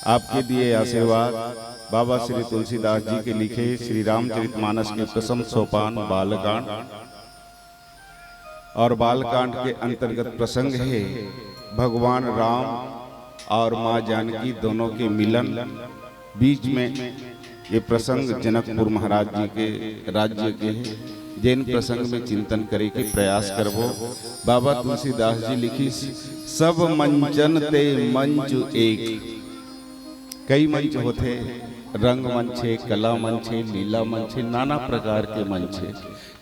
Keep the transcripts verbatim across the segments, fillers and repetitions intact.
आपके दिए आशीर्वाद। बाबा श्री तुलसीदास जी के लिखे श्री रामचरितमानस के प्रथम सोपान बालकांड। और बालकांड के अंतर्गत प्रसंग है भगवान राम और माँ जानकी दोनों के मिलन। बीच में ये प्रसंग जनकपुर महाराज जी के राज्य के है, जेन प्रसंग में चिंतन करे के प्रयास करबो। बाबा तुलसीदास जी लिखिस, "सब मंचन ते मंच एक।" कई मंच होथे, रंग मंच है, कला मंच है, लीला मंच है, नाना प्रकार के मंच है,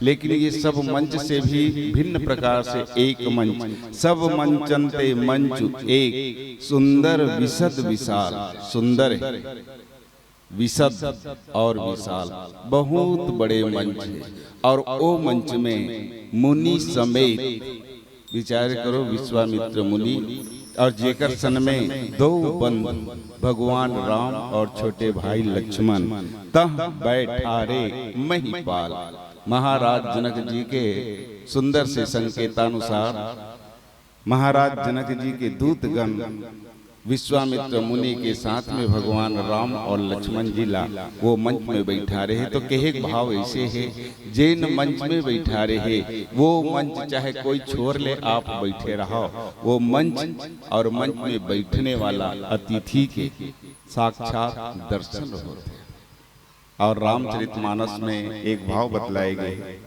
लेकिन ये सब मंच से भी भिन्न प्रकार से एक मंच, "सब मंचन ते मंच एक, सुंदर विशद विशाल।" सुंदर है, विशद और विशाल, बहुत बड़े मंच है। और ओ मंच में मुनि समेत, विचार करो, विश्वामित्र मुनि और जेकर सन में दो बंद, भगवान राम और छोटे भाई लक्ष्मण, तह बैठारे महिपाल। महाराज जनक जी के सुंदर से संकेतानुसार महाराज जनक जी के दूतगण विश्वामित्र मुनि के साथ में भगवान राम और लक्ष्मण जी ला वो मंच में बैठारे हे। तो कहे के भाव ऐसे है, जेन मंच में बैठारे हे, वो मंच चाहे कोई छोर ले आप बैठे रहो, वो मंच और मंच में बैठने वाला अतिथि के साक्षात दर्शन होथे। और रामचरितमानस में एक भाव बतलाए गए,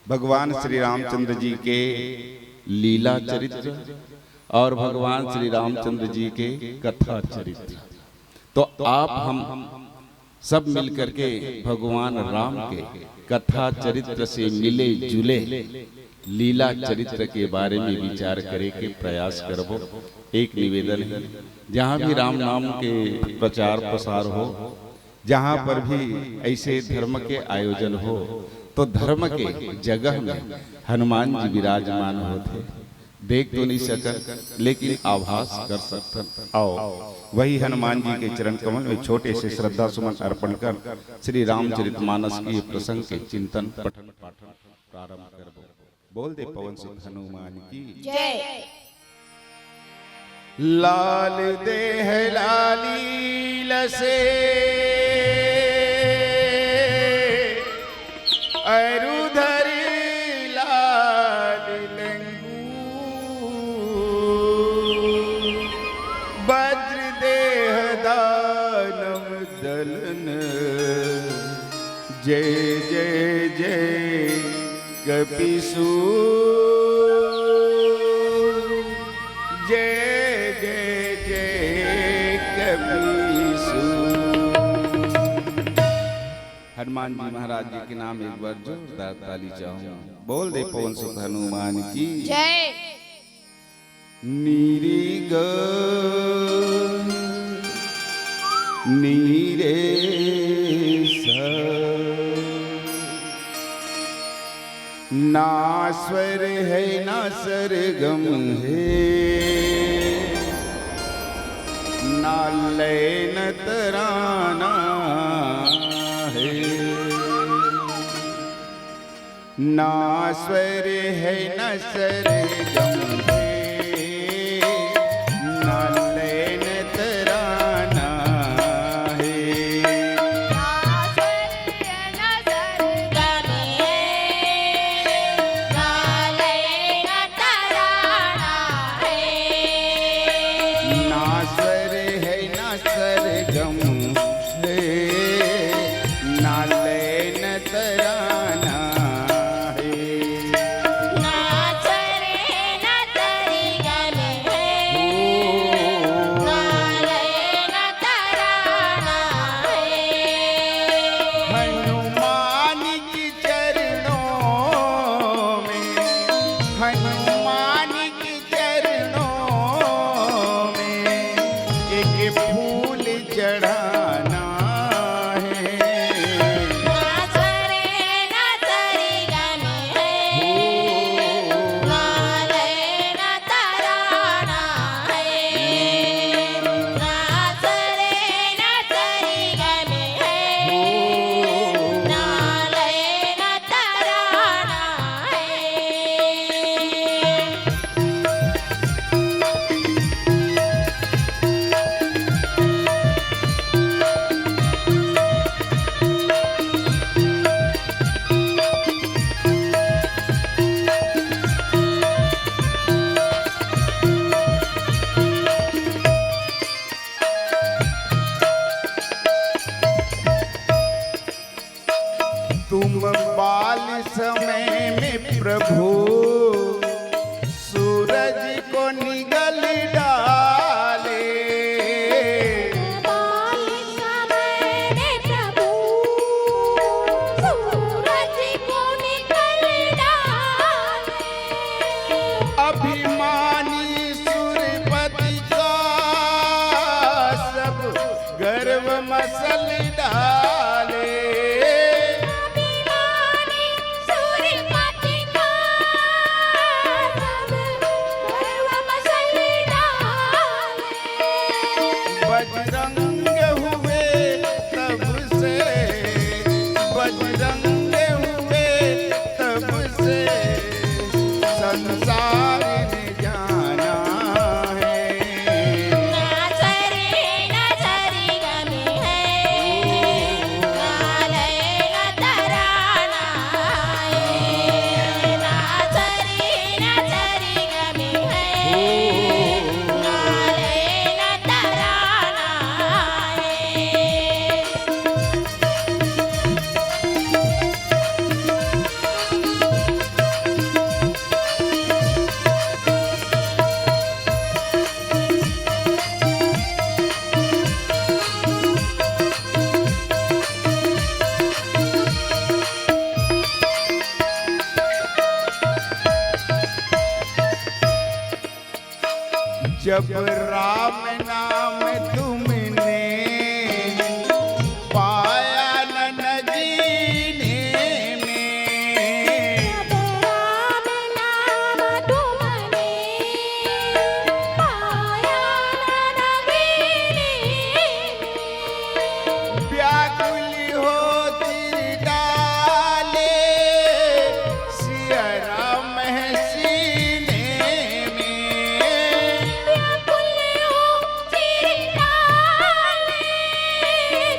भगवान श्री रामचंद्र जी के लीला चरित्र और भगवान श्री रामचंद्र जी के कथा चरित्र। तो आप हम सब मिल करके भगवान राम के कथा चरित्र से मिले जुले लीला चरित्र के बारे में विचार करे के प्रयास करबो। एक निवेदन है, जहाँ भी राम नाम के प्रचार प्रसार हो, जहाँ पर भी ऐसे धर्म के आयोजन हो, तो धर्म के जगह में हनुमान जी विराजमान होथे। देख तो नहीं सकत, लेकिन आभास कर सकथन। आओ, वही हनुमान जी के चरण कमल में छोटे से श्रद्धा सुमन अर्पण कर श्री रामचरितमानस के प्रसंग के चिंतन पठन पाठन प्रारंभ करबो। बोल दे पवन सुत हनुमान की जय। लाल देह लाली लसे, अरु धरि लाल लंगू। वज्र देह दानव दलन, जय जय जय कपिसू। जय जय जय कपिसू। हनुमान जी महाराज जी के नाम एक बार जोरदार ताली चाहूं। बोल दे पवन सुत हनुमान की जय। निरिग निरेश। ना स्वर है ना सरगम है, ना लय न तराना है। ना स्वर है ना सरगम है, ना लय न तराना है। ना स्वर है ना सरगम है, ना लय न तराना है। हनुमान के चरणों में, हनुमान के चरणों में एक फूल चढ़ाना समय में प्रभु सूरज को निगल डाले। बाल समय में प्रभु सूरज को निगल डाले। अभिमानी सुरपति का सब गर्व मसल डाले। अभिमानी सुरपति का सब गर्व मसल डाले। बजरंग हुए तब से, बजरंग हुए तब से संसार ने जाना है। ना सरे ना सरे गम है, ना लय ना तराना है। ना सरे ना सरे गम है, ना लय ना तराना है। जब राम नाम तुमने पाया न नगीने में, राम नाम तुमने पाया न नगीने में। व्याकुल हो चिर डाले सिया राम है सीने में। व्याकुल हो चिर डाले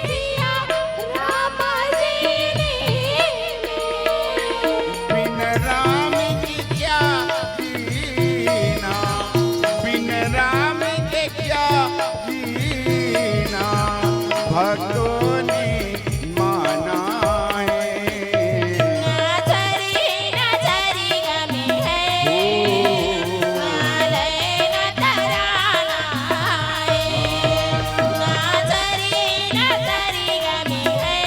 सिया राम सीने में। बिन राम के क्या जीना, बिन राम के क्या जीना, भक्तों ने माना है। ना सरे ना सरे गम है, ना लय ना तराना है। ना सरे ना सरे गम है,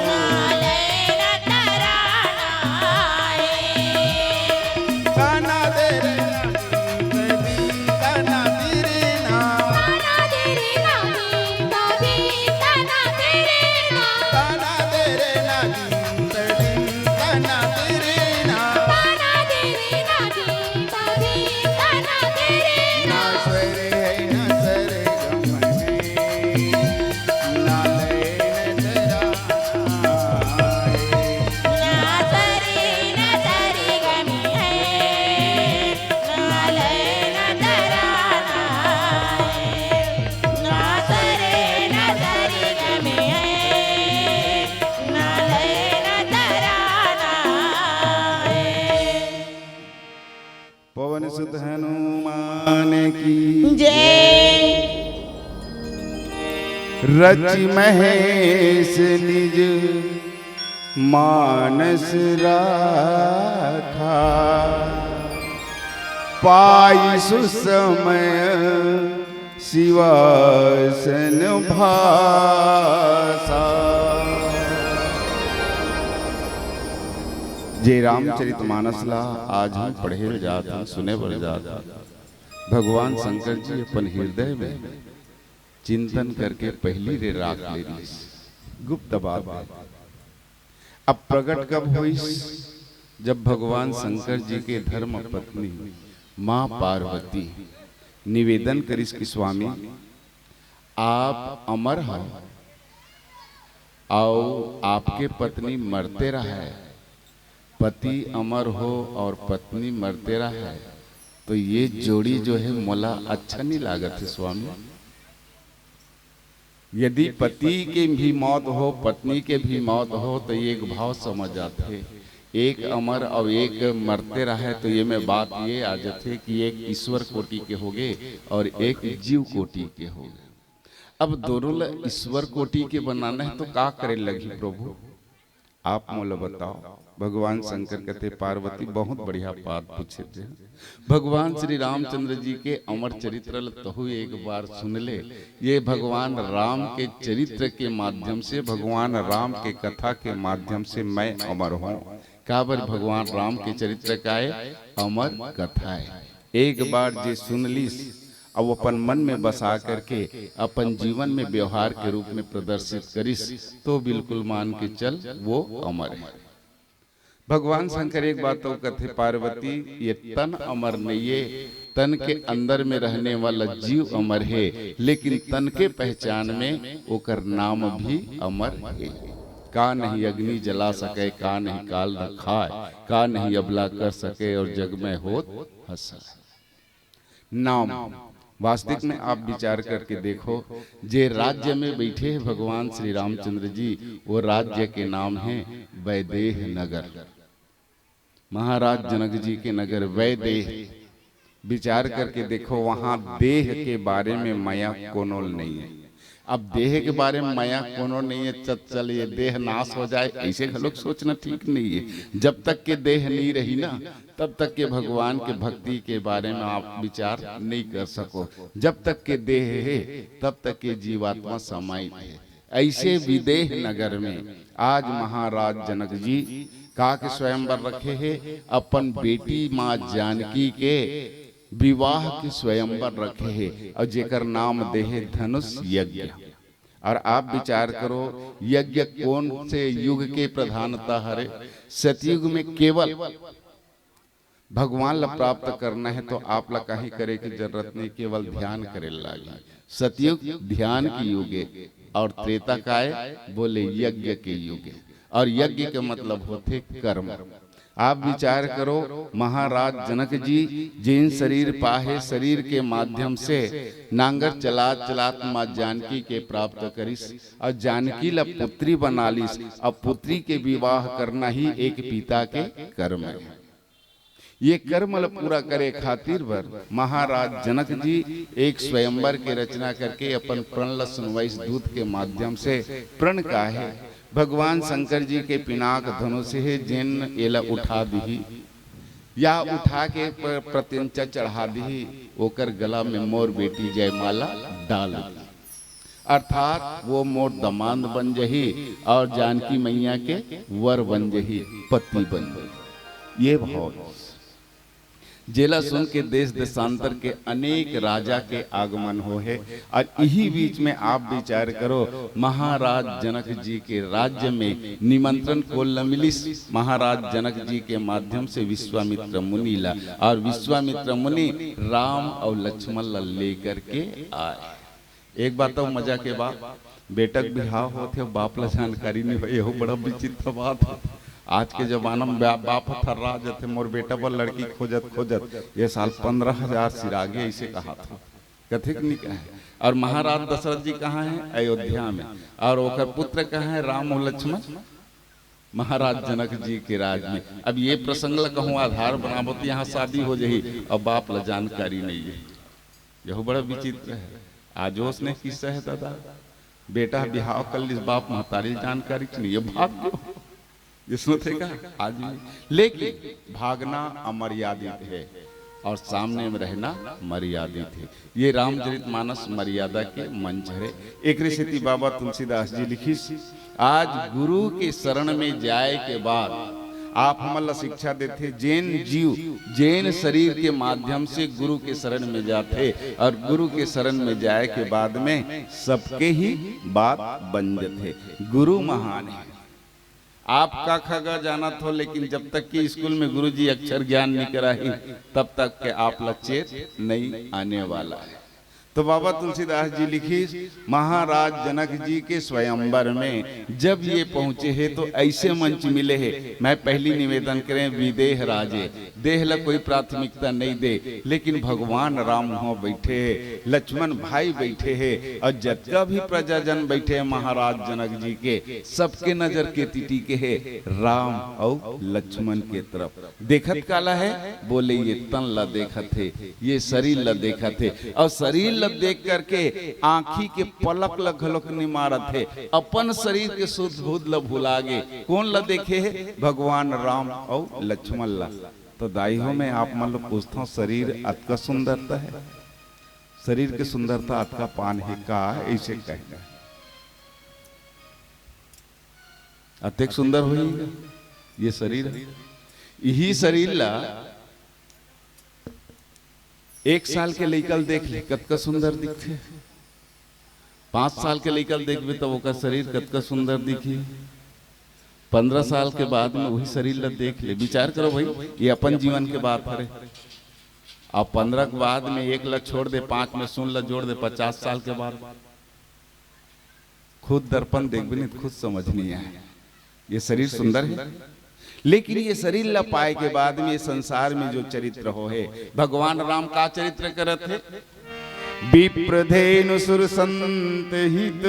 ना लय ना तराना है। ताना दे रे ताना दे रे ना। ताना दे रे ना, ताना दे रे ना। ताना दे रे ना, ताना दे रे ना। ताना दे रे ना, ताना दे रे ना। ना सरे है ना सरे गम है, ना लय न तराना है। ना सरे ना सरे गम है, ना लय ना तराना है। ना सरे ना सरे गम है, ना लय ना तराना है। पवन सुत हनुमान की जय। रचि महेश निज मानस राखा, पाई सुसमय सिवासन भासा। जे रामचरित मानस ला आज हम पढ़े बर जात हन, सुने बर जात हन, भगवान शंकर जी अपन हृदय में चिंतन करके पहिली रे राख ले रिहिस, गुप्त बात है। अब प्रगट कब होइस? जब भगवान शंकर जी के धर्म पत्नी माँ पार्वती निवेदन करिस कि स्वामी, आप अमर हव, अउ आपके पत्नी मरते रहय, पति अमर हो और पत्नी मरते रहय, तो ये जोड़ी जो है मोला अच्छा नहीं लागत है स्वामी। यदि पति के भी मौत हो, पत्नी के भी मौत हो, तो ये एक भाव समझ आथे, एक अमर और एक मरते रहय, तो ये में बात ये आ जाथे कि एक ईश्वर कोटि के होगे और एक जीव कोटि के होगे। अब दोनों ल ईश्वर कोटि के बनाना है तो का करे लगही प्रभु? आप मोला बताओ। भगवान शंकर कथे, पार्वती, बहुत बढ़िया बात पूछे थे। भगवान श्री रामचंद्र जी के अमर चरित्र ल तहु एक बार सुन ले। ये भगवान राम के चरित्र के माध्यम से, भगवान राम के कथा के माध्यम से मैं अमर हूँ। काबर भगवान राम के चरित्र का ए अमर कथा है। एक बार जे सुन लिस, अब अपन मन में बसा करके अपन जीवन में व्यवहार के रूप में प्रदर्शित करिस, तो बिल्कुल मान के चल, वो अमर है। भगवान शंकर एक बात तो कथे, पार्वती, ये तन अमर नहीं है, तन के अंदर में रहने वाला जीव अमर है, लेकिन तन के पहचान में ओकर नाम भी अमर है। का नहीं अग्नि जला सके, का नहीं काल न खाए, का नहीं अबला कर सके और जग में होत हंसा। नाम, वास्तविक में आप विचार करके देखो, जे राज्य में बैठे हैं भगवान श्री रामचंद्र जी, वो राज्य के नाम है वैदेह नगर। महाराज जनक जी के नगर वैदेह। विचार करके देखो, वहां देह के बारे में मया कोनो नहीं है। अब देह के बारे में मया कोनो नहीं है, चल चल ये देह नाश हो जाए, ऐसे घलोक सोचना ठीक नहीं है। जब तक के देह नहीं रही ना, तब तक के भगवान के भक्ति के बारे में आप विचार नहीं कर सको। जब तक के देह है, तब तक के जीवात्मा समाहित है। ऐसे विदेह नगर में आज महाराज जनक जी का के स्वयंवर रखे है, अपन बेटी माँ जानकी के विवाह के स्वयंवर रखे है, और जेकर नाम देहे धनुष यज्ञ। और आप विचार करो, यज्ञ कौन से युग के प्रधानता हरे? सतयुग में केवल भगवान ला प्राप्त करना है तो आप ला कहीं करे की जरूरत नहीं, केवल ध्यान करे लागी। सतयुग ध्यान की युग है और त्रेता काय बोले यज्ञ के युग है। और यज्ञ के मतलब होथे कर्म। आप विचार करो, महाराज जनक जी जिन शरीर पाहे, शरीर के माध्यम से नांगर चलात चलात माँ जानकी के प्राप्त करिस और जानकी ला पुत्री बना लिस। अब पुत्री के विवाह करना ही एक पिता के कर्म है। ये कर्म ल पूरा करे खातिर बर महाराज जनक जी एक स्वयंवर के रचना करके अपन प्रण ल सुनवाइस दूत के माध्यम से। प्रण का है? भगवान शंकर जी के पिनाक धनुष है, जेन एला उठा दिही या उठा के प-, प्रत्यंचा चढ़ा दिही, ओकर गला में मोर बेटी जयमाला डाल दिही। अर्थात वो मोर दमांद बन जही और जानकी मैया के वर बन जही, पति बन जही। ये भाव जेला सुन के देश देशांतर के अनेक राजा के आगमन हो है। और यही बीच में आप विचार करो, महाराज जनक जी के राज्य में निमंत्रण कोन ल मिलिस? महाराज जनक जी के माध्यम से विश्वामित्र मुनि ला, और विश्वामित्र मुनि राम और लक्ष्मण ला लेकर के आए। एक बात तो मजा के बात, बेटा के बिहाव होथे, बाप ला जानकारी नहीं हो, यहू बड़ा विचित्र बात है। आज के जमाना में बा-, बाप ह थर्रा जथे, मोर बेटा बर लड़की खोजत खोजत ये साल पंद्रह हजार सिरागे, ऐसे कहा था, कथे कि नहीं कहे। और महाराज दशरथ जी कहाँ हैं? अयोध्या में। और ओकर पुत्र कहाँ है? राम और लक्ष्मण। महाराज जनक जी के राज में। अब ये प्रसंग ला कहूँ आधार बनाबो तो यहाँ शादी हो जाही, अब बाप ला जानकारी नहीं है। यहू बड़ा विचित्र है। आजो उसने किस्सा है दादा, बेटा बिहाव कर लिस, बाप महतारी जानकारी नहीं है, भाग गयो। इसमें थे का? आज भी। लेकिन भागना अमर्यादित है और सामने में रहना मर्यादित है। ये रामचरित मानस मर्यादा के मंच है। एकरे सेती बाबा तुलसीदास जी लिखिस, आज गुरु के शरण में जाए के बाद आप हमन ला शिक्षा देथे, जेन जीव जेन शरीर के माध्यम से गुरु के शरण में जाथे और गुरु के शरण में जाए के बाद में सबके ही बात बन जथे। गुरु महान है। आप का खगा जानत हो, लेकिन जब तक कि स्कूल में गुरुजी अक्षर ज्ञान नहीं कराही, तब तक के आप ला चेत नहीं आने वाला है। तो बाबा तुलसीदास जी लिखिस, महाराज जनक जी के स्वयंवर में जब ये पहुंचे हैं तो ऐसे मंच मिले हैं। मैं पहली निवेदन करें, विदेह राजे, देह ला कोई प्राथमिकता नहीं दे, लेकिन भगवान राम वहाँ बैठे हैं, लक्ष्मण भाई बैठे हैं और जतका भी प्रजाजन बैठे हैं महाराज जनक जी के, सबके नजर के तिटी के है राम और लक्ष्मण के तरफ। देखत काला है? बोले ये तन ला देखत है, ये शरीर ला देखत है। और शरीर ल देख करके आंखी के पलक ल घलोक नि मारत हे, अपन शरीर के सुध बुध ल भुला गे। कोन ल देखे हे? भगवान राम अउ लक्ष्मण ल। तो दाई हो, मैं आप मन ल पूछथंव, शरीर अतका सुंदरता हे, शरीर के सुंदरता अतका पान हे का? ऐसे कहे, अतेक सुंदर होही ये शरीर। इही शरीर ला एक साल के लइका ल देख ले, कतका सुंदर दिखथे। पाँच साल के लइका ल देखबे, तब ओकर शरीर कतका सुंदर दिखही। पंद्रह साल के बाद में वही शरीर ल देख ले, विचार करो भाई, ये अपन जीवन के बात हरे। अब पंद्रह के बाद में एक ल छोड़ दे, पाँच में शून्य ल जोड़ दे, पचास साल के बाद खुद दर्पण देखबे नहीं तो खुद समझ नहीं आए। ये शरीर सुंदर है, लेकिन ये शरीर ला पाए के बाद में ये संसार में जो चरित्र हो है, भगवान राम का चरित्र करत है? विप्रधेनु सुर संत हित,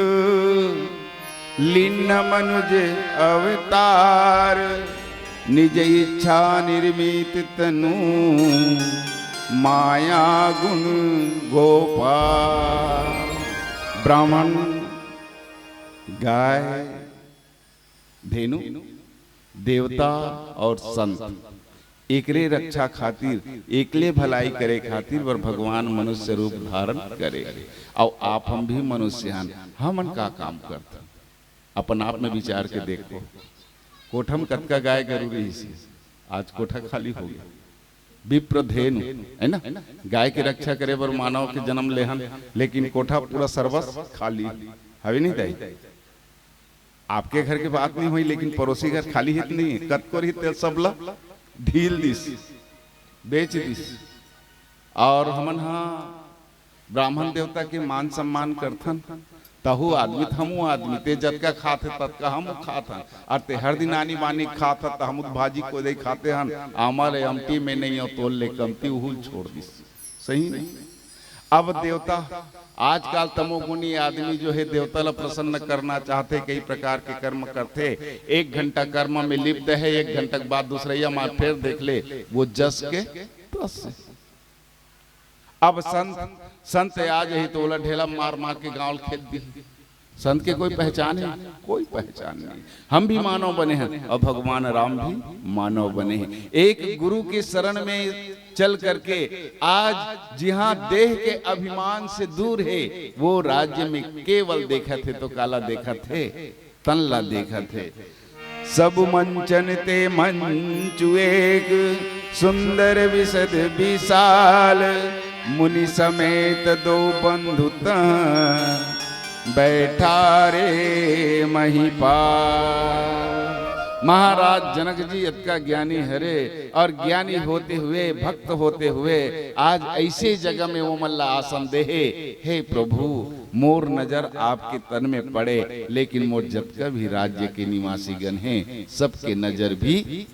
लीन मनुज अवतार, निज इच्छा निर्मित तनु, माया गुण गोपाल। ब्राह्मण, गाय, धेनु, देवता और संत, एकरे रक्षा खातिर, एकले भलाई करे खातिर बर भगवान मनुष्य रूप धारण करे। अउ आप हम भी मनुष्य हन, हमन का काम करथन? अपन आप में विचार के देखो, कोठा में कतका गाय गरु रहिस हे, आज कोठा खाली हो गया। विप्र धेनु, है ना, गाय के रक्षा करे बर मानव के जन्म लेहन, लेकिन कोठा पूरा सर्वस खाली हवे नहीं दाई? आपके घर के बात नहीं होई, लेकिन पड़ोसी घर खाली हे त नहीं हे? कतको रही ते सब ला ढील दिस, बेच दिस। और हमन हा ब्राह्मण देवता के मान सम्मान करथन, तहु आदमी त हमू आदमी, ते जतका खात हे ततका हमू खात हन, और ते हर दिन आनी बानी खात ह त हमू भाजी कोदई खाते हन, आमा ले अमटी में नहीं हो तोल ले कमती उहुल छोड़ दिस। सही नहीं? अब देवता, आजकल तमोगुणी आदमी जो है देवता ला प्रसन्न करना चाहते, कई प्रकार के कर्म करते, एक घंटा कर्म में लिप्त है, एक घंटा के बाद दूसरैया मार फिर देख ले वो जस के तस। अब संत, संत आ जाही तो ओला ढेला मार मार के गांव खेत दी। संत के कोई पहचान है? कोई पहचान नहीं। हम भी मानव बने हैं और भगवान राम भी मानव बने हैं। एक गुरु के शरण में चल करके आज जिहां देह के अभिमान से दूर है, वो राज्य में केवल देखत हे तो काला देखत हे, तन ला देखत हे। सब मंचन ते मंचु एक सुंदर विशद विशाल, मुनि समेत दो बंधु तह बैठा रे महिपाल। महाराज जनक जी अतका ज्ञानी हरे और ज्ञानी होते हुए, भक्त होते हुए आज ऐसे जगह में वो मन ला आसन दे हे। हे प्रभु, मोर नजर आपके तन में पड़े, लेकिन मोर जतका भी राज्य के निवासी गण हे, सबके नजर भी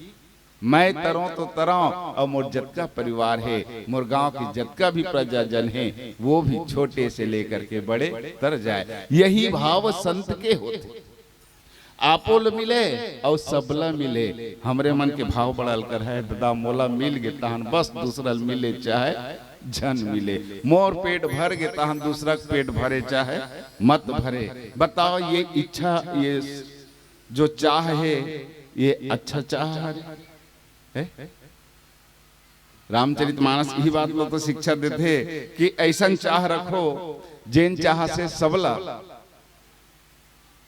मैं तरों तो तरों, और मोर जतका परिवार हे, मोर गांव के जतका भी प्रजाजन हे, वो भी छोटे से लेकर के बड़े तर जाए। यही भाव संत के होथे। आपो ल मिले और सबला मिले। हमरे मन के भाव बड़ा अलकर है, ददा मोला मिल गे तहन बस, दूसरा ल मिले चाहे झन मिले। मोर पेट भर गे तहन दूसरा के पेट भरे चाहे मत भरे। बताओ, ये इच्छा, ये जो चाह है, ये अच्छा चाह है? है? रामचरितमानस इही बात ला तो शिक्षा देथे कि ऐसन चाह रखो, जेन चाह से सबला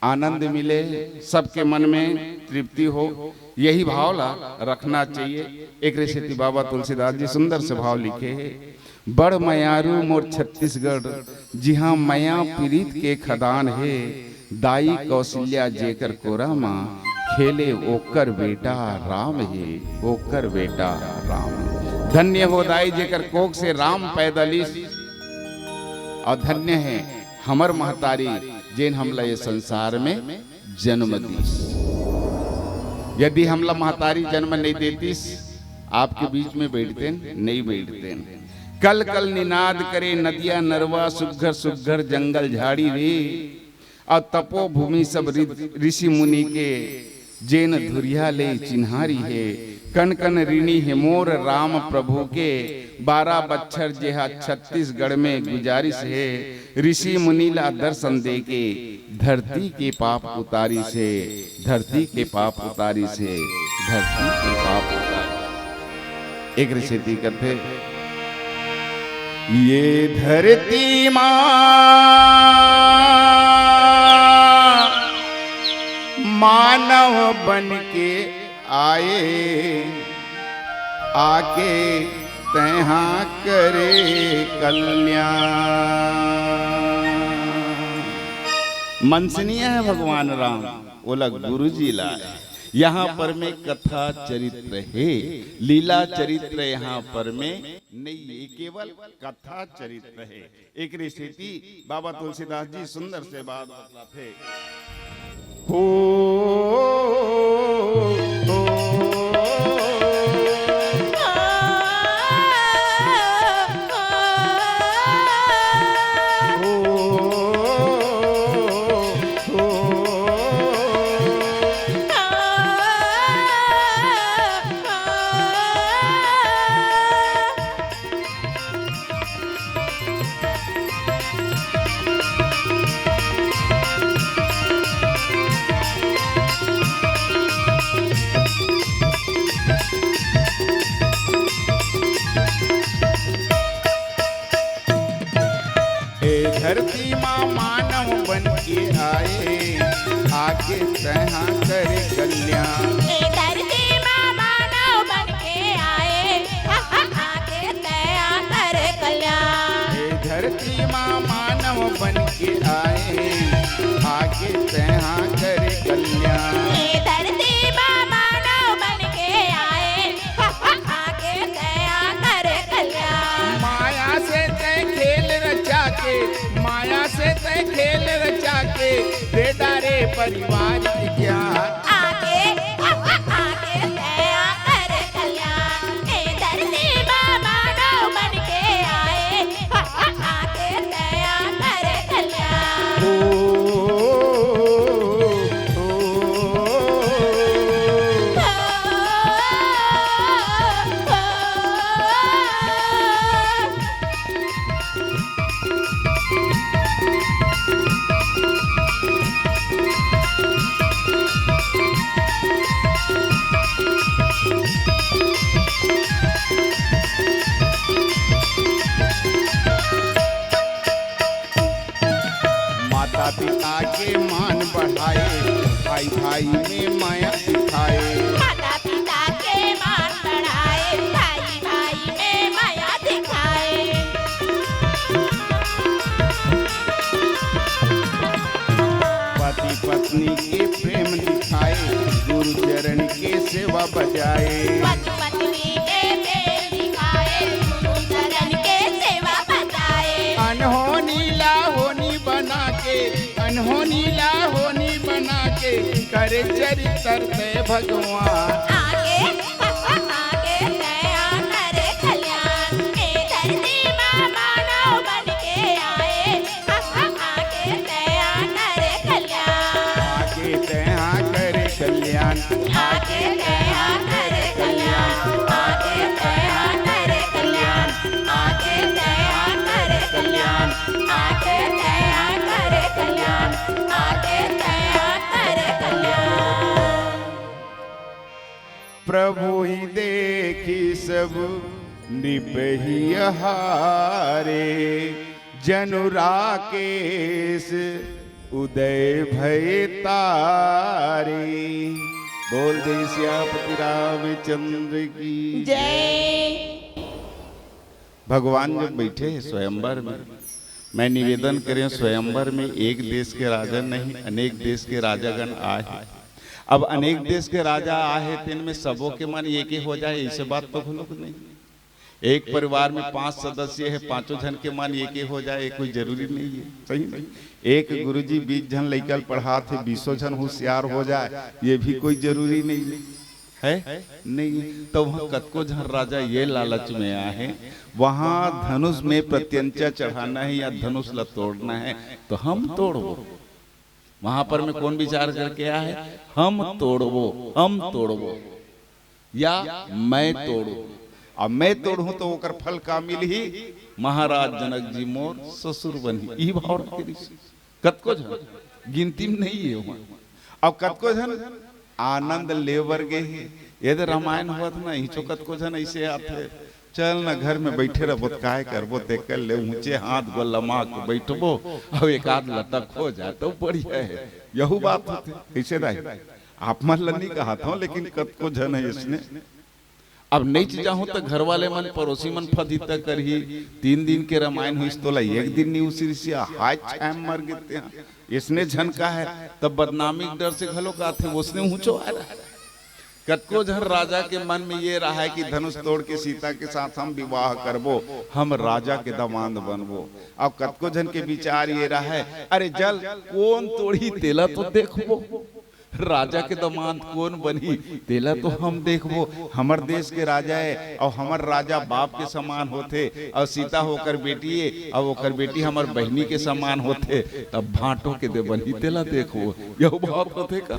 आनंद मिले, सबके मन में तृप्ति हो, यही भाव ला रखना चाहिए। एकरे सेती बाबा तुलसीदास जी सुंदर से भाव लिखे हे, बड़ मयारू मोर छत्तीसगढ़, जिहाँ मया पीरित के खदान हे, दाई कौशल्या जेकर कोरा मा खेले ओकर बेटा राम हे, ओकर बेटा राम हे। धन्य हो दाई जेकर कोख से राम पैदा लिस, और धन्य हे हमर महतारी जेन हमला ये संसार में जन्म दिस। यदि हमला महतारी जन्म नहीं देतिस, आपके बीच में बैठतेन, नहीं बैठतेन। कल कल निनाद करे नदिया नरवा, सुग्घर सुग्घर जंगल झाड़ी रे। और तपोभूमि सब ऋ-, ऋषि मुनि के, जेन धुरिया ले चिन्हारी हे। कन कन ऋणी हे मोर राम प्रभु के, बारह बच्छर जेहा छत्तीसगढ़ में गुजारिस हे। ऋषि मुनि ला दर्शन देके धरती के पाप उतारिस हे, धरती के पाप उतारिस हे, धरती के पाप उतारिस। एकरे सेती कथे, ये धरती माँ मानव बन के आए, आके तैहा करे कल्याण। मंचनीय हे भगवान राम, ओला गुरुजी लाए। यहाँ पर में कथा चरित्र हे, लीला चरित्र यहाँ पर में नहीं हे, केवल कथा चरित्र हे। एकरे सेती बाबा तुलसीदास जी सुंदर से बात बतलाथे। हो, हो, हो, हो। ए धरती मा मानव बन के आए, आके तैहा करे कल्याण। ए धरती मा मानव बन के आए, आ, आ, आके तैहा करे कल्याण। ए धरती मा मानव बन के आए, आके तैहा करे कल्याण। ए धरती मा मानव बन के आए, आके तैहा करे कल्याण। माया से तैं खेल रचा के, माया से तैं खेल रचा के, दे डारे परिवार के ज्ञान। आके, आके तैहा करे कल्याण। ए धरती मा मानव बन के आए, आके तैहा करे कल्याण। ओ, ओ, ओ, ओ। माता पिता के मान बढ़ाए, भाई भाई में माया दिखाए। माता पिता के मान बढ़ाए, भाई भाई में माया दिखाए। पति पत्नी के प्रेम दिखाए, गुरु चरण के सेवा बजाए। पति पत्नी के प्रेम दिखाए, गुरु चरण के सेवा बजाए। अनहोनी ला होनी बना के, अनहोनी ला होनी बना के, करे चरित्र तैं भगवान। आके, आके तैहा करे कल्याण। ए धरती मा मानव बन के आए, आके तैहा करे कल्याण। आके तैहा करे कल्याण। आके तैहा करे कल्याण। आके तैहा करे कल्याण। आके तैहा करे कल्याण। आके तैहा करे कल्याण। आके तैहा करे कल्याण। प्रभु ही देखी सब नृप ही हारे, जनु राकेश उदय भय तारे। बोल दे सियापति रामचंद्र की जय। भगवान जब बैठे हे स्वयंवर में, मैं निवेदन करेंव, स्वयंवर में एक देश के राजा नहीं, अनेक देश के राजागण आए हे। अब अनेक देश के राजा आए हे, तेन में सबो के मन एके हो जाए, अइसे बात तो घलोक नहीं। एक परिवार में पांच सदस्य हे, पांचों झन के मन एके हो जाए, ये कोई जरूरी नहीं हे, सही नहीं। एक गुरुजी बीस झन लइका ल पढ़ात हे, बीसों झन होशियार हो जाए, ये भी कोई जरूरी नहीं हे। है? नहीं। तो वहाँ कतको झन राजा ये लालच में आए हे, वहाँ धनुष में प्रत्यंचा चढ़ाना हे या धनुष ला तोड़ना हे, तो हम तोड़बो। वहाँ पर में कोन विचार करके आए हे? हम तोड़बो, हम तोड़बो। या मैं तोड़ूं। अब मैं तोड़ूं तो ओकर फल का मिलही? महाराज जनक जी मोर ससुर बनही। ई भाव रखे रिहिस। कतको झन, गिनती में नहीं है वहाँ। अब कतको झन आनंद ले बर गे हे। ये दे रामायण होवत ना, इचो कतको झन ऐसे आथे, "चल ना, घर में बैठे रहबो त काय करबो, ते कर ले, ऊंचे हाथ गोला मार के बैठबो, अब एक आध लटक हो जाए तो बढ़िया है।" यहू बात होथे। कैसे दाई? आप मन ल नहीं कहत हूँ, लेकिन कतको झन है इसने। अब नइ जाहूं त घर वाले मन, पड़ोसी मन फदिता करही, "तीन दिन के रामायण होइस, तोला एक दिन नहीं उसिरिस, हाय छाय मर गे तेहा।" इसने झन का है, तब बदनामी के डर से घलो काथे, उसने ऊंचो आ रहा है। कतको झन राजा के मन में ये रहा है कि धनुष तोड़ के सीता के साथ हम विवाह करबो, हम राजा के दामाद बनबो। अब कतको झन के विचार ये रहा है, "अरे जल कोन तोड़ही, तेला तो देखबो।" राजा के दामाद कोन बनही, तेला तो हम देखबो। हमर देश के राजा है, अउ हमर राजा बाप के समान होथे, अउ सीता ओकर बेटी है, अउ ओकर बेटी हमर बहिनी के समान होथे, तब भांटो के दे बनही, तेला देखबो। यहू भाव होथे का?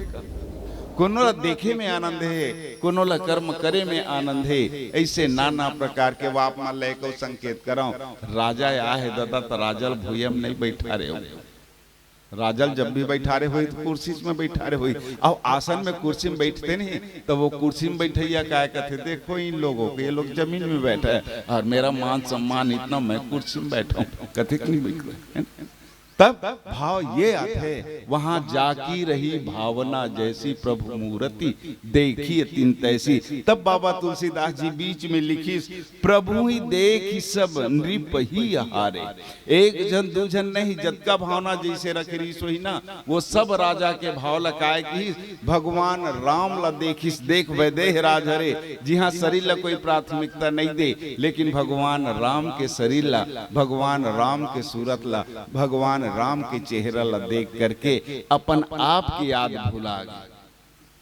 कोनो ला देखे में आनंद है, कोनो ला कर्म करे में आनंद है। ऐसे नाना प्रकार के वाप मन ल एको संकेत करव। राजा आए हे ददा, त राजा ल भुइयां में नहीं बैठारे हो। राजा ल जब भी बैठारे होही, तो कुर्सी में बैठारे होही। अउ आसन में, कुर्सी में बैठते नहीं, तो वो कुर्सी में बैठइया काय कथे, "देखो इन लोगों को, ये लोग जमीन में बैठे हैं और मेरा मान सम्मान इतना, मैं कुर्सी में बैठा हूँ।" कथे कि नहीं बैठ रहे? तब भाव ये आथे, "वहां जाकी रही भावना जैसी, प्रभु मूरति देखी अतिन तैसी।" तब बाबा तुलसीदास जी बीच में लिखिस, "प्रभु ही देखि सब नृप ही हारे।" एक झन, दू झन नहीं, जतका भावना जैसे रखे रिहिस होही ना, वो सब राजा के भाव ल काय किहिस, भगवान राम ल देखिस, देख वैदेह राज हरे, जिहां शरीर ल कोई प्राथमिकता नहीं दे, लेकिन भगवान राम के शरीर ल, भगवान राम के सूरत ल, भगवान राम के चेहरा ल देख करके अपन आप के याद भुला गे।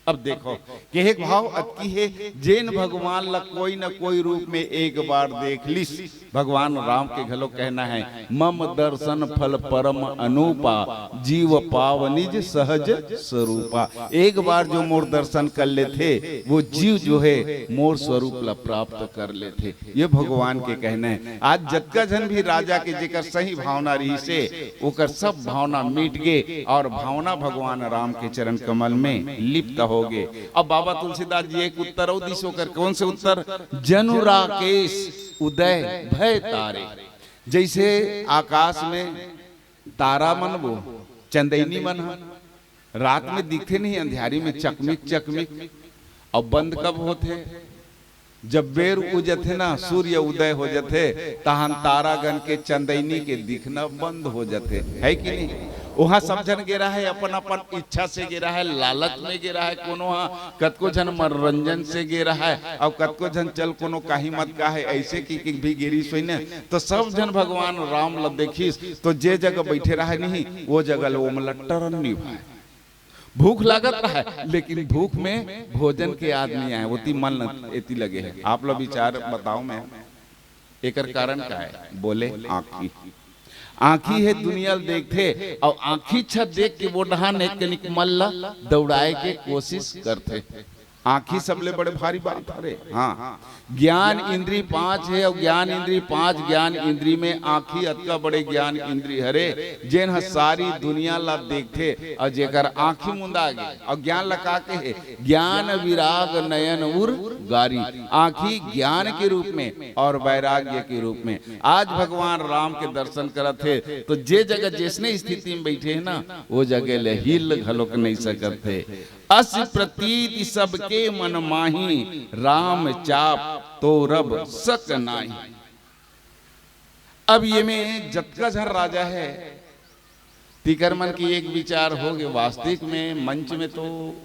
अब देखो, केहे के भाव अतकी हे, जेन भगवान ला कोई न कोई रूप में एक बार देख लिस। भगवान राम के घलो कहना है, "मम दर्शन फल परम अनूपा, जीव पाव निज सहज स्वरूपा।" एक बार जो मोर दर्शन कर लेथे, वो जीव जो है, मोर स्वरूप ला प्राप्त कर लेथे। ये भगवान के कहना है। आज जतका झन भी राजा के जेकर सही भावना रहिसे, ओकर सब भावना मिट गे और भावना भगवान राम के चरण कमल में लिप्त हो गे। अब बाबा तुलसीदास जी एक उत्तर अउ दिस ओकर, कौन से उत्तर? "जनु राकेश उदय भय तारे।" जैसे आकाश में तारा मन, वो चंदैनी मन ह रात में दिखथे नहीं, अंधियारी में चकमिक चकमिक। अउ बंद कब होथे? जब बेर उजथे ना, सूर्य उदय हो जथे, तहन तारागण के चंदैनी के दिखना बंद हो जथे, है कि नहीं? वहां सब झन गे रहे, अपन अपन इच्छा से गे रहे, लालच में गे रहे, कोनो हा कतको झन मनोरंजन से गे रहे, अउ कतको झन चल कोनो काही मत का है, ऐसे कि, कि भी गे रिहिस होही ना, तो सब झन भगवान राम ल देखिस, तो जे जगह बैठे रहे नहीं, वो जगह ले ओमन ल टरन नहीं भाए। भूख लागत रहे, लेकिन भूख में भोजन के याद नहीं आए, ओती मन न एती लगे है। आप लोग विचार बताओ मैं, एकर कारण का है? बोले आँखी। आँखी है दुनिया ल देखथे, अउ आँखी छत देख के वो डहान एक कनिक मन ल दौड़ाए के कोशिश करथे। आँखी सबले बड़े भारी बात हरे। हाँ, ज्ञान इंद्री पांच है, अउ ज्ञान इंद्री पांच, ज्ञान इंद्री में आँखी अतका बड़े ज्ञान इंद्री हरे, जेन ह सारी दुनिया ला देखथे, अउ जेकर आँखी मुंदा गे, अउ ज्ञान ला का कहे? ज्ञान विराग नयन उर गारी। आँखी ज्ञान के रूप में और वैराग्य के रूप में। आज भगवान राम के दर्शन करत हे, तो जे जगह जैसने स्थिति में बैठे है ना, वो जगह ले हिल घलोक नहीं सकत हे। अस प्रतीत सबके मन माही, राम चाप तोरब सक नाही। अब ये में जतका झन राजा है, तिकर मन के एक विचार हो गे। वास्तविक में मंच में तो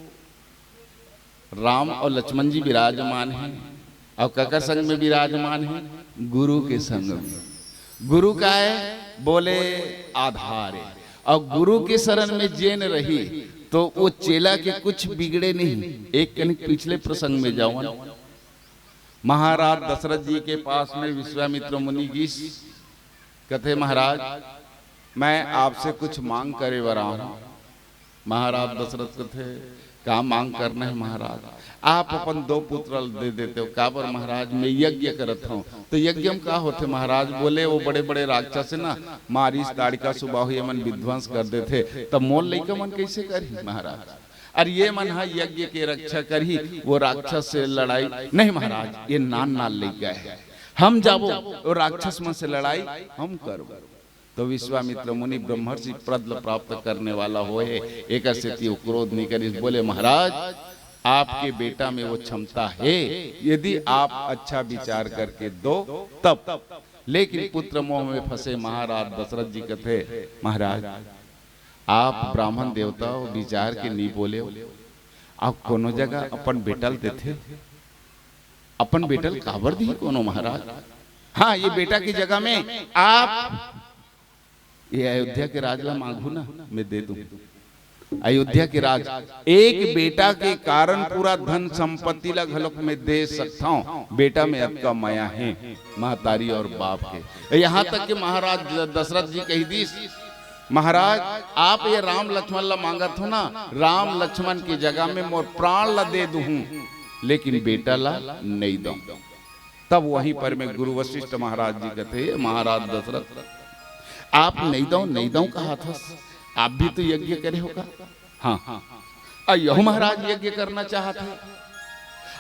राम अउ लक्ष्मण जी विराजमान हे, अउ ककर संग में विराजमान हे? गुरु के संग में। गुरु का है? बोले आधार है। अउ गुरु के शरण में जेन रही, तो वो चेला के कुछ बिगड़े नहीं। एक कनिक पिछले प्रसंग में जावन, महाराज दशरथ जी के पास में विश्वामित्र मुनि गिस, कथे, "महाराज, मैं आपसे कुछ मांग करे बर आऊं।" महाराज दशरथ कथे, का मांग करना हे महाराज? आप अपन दो पुत्र ल दे देते हो। काबर महाराज? मैं यज्ञ करत हूँ। तो यज्ञ में का होथे महाराज? बोले, वो बड़े बड़े राक्षस हे ना, मारीच, ताड़का, सुबाहु, ये मन विध्वंस कर देथे, तब मोर लइका मन कैसे करही महाराज? अरे ये मन हा यज्ञ के रक्षा करही, वो राक्षस से लड़ाई नहीं महाराज, ये नान नान लइका हे, हम जाबो वो राक्षस मन से लड़ाई हम करबो। तो विश्वामित्र मुनि ब्रह्मर्षि पद ल प्राप्त करने वाला होहे, एकर सेती वो क्रोध नहीं करिस। बोले, महाराज, आपके बेटा में वो क्षमता हे, यदि आप अच्छा विचार करके दो तब। लेकिन पुत्र मोह में फंसे महाराज दशरथ जी कथे, महाराज, आप ब्राह्मण देवता हो, विचार के नहीं बोले हो, आप कोनो जगह अपन बेटा ल देथे, अपन बेटा ल काबर दी कोनो महाराज? हाँ, ये बेटा की जगह में आप ये अयोध्या के राज ला मांगू ना, मैं दे दूं। अयोध्या के राज, एक बेटा के कारण पूरा धन संपत्ति ला घलोक मैं दे सकता हूँ। बेटा में अतका मया हे महतारी और बाप के। यहाँ तक कि महाराज दशरथ जी कही दीस, महाराज, आप ये राम लक्ष्मण ला मांगत हो ना, राम लक्ष्मण की जगह में मोर प्राण ला दे दूं, लेकिन बेटा ला नहीं दूं। तब वहीं पर में गुरु वशिष्ठ महाराज जी कथे, महाराज दशरथ, आप नहीं दो, नहीं दो कहा था, आप भी तो यज्ञ करे हो का? हाँ। अउ यहू महाराज यज्ञ करना चाहत हे,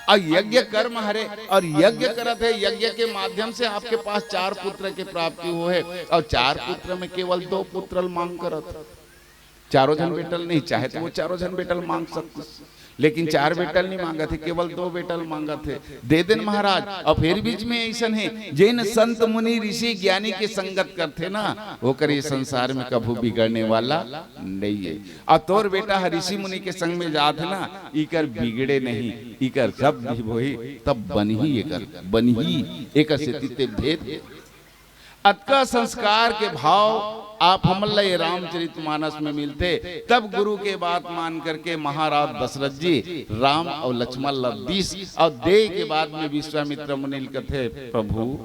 अउ यज्ञ कर्म हरे, और यज्ञ करत हे, यज्ञ के माध्यम से आपके पास चार पुत्र के प्राप्ति हो हे, और चार पुत्र में केवल दो पुत्र मांग करत हे। चारों झन बेटा ल नहीं, चाहे तो वो चारों झन बेटा ल मांग सकते, लेकिन चार बेटा ल नहीं मांगत हे, केवल दो बेटा ल मांगत हे। दे देन महाराज। और फिर बीच में ऐसन हे, जेन संत मुनि ऋषि ज्ञानी के संगत करथे ना, ओकर ये संसार में कभू बिगड़ने वाला नहीं हे। और तोर बेटा ह ऋषि मुनि के संग में जात हे ना, इकर बिगड़े नहीं, इकर सब भी वही तब बनही, एकर बनही, एकर सेती ते भेद। अतका संस्कार के भाव आप हमन ला ये रामचरित मानस में मिलथे। तब गुरु के बात मान करके महाराज दशरथ जी राम और लक्ष्मण ला दीस, और दे के बाद में विश्वामित्र मुनि ल कथे, प्रभु,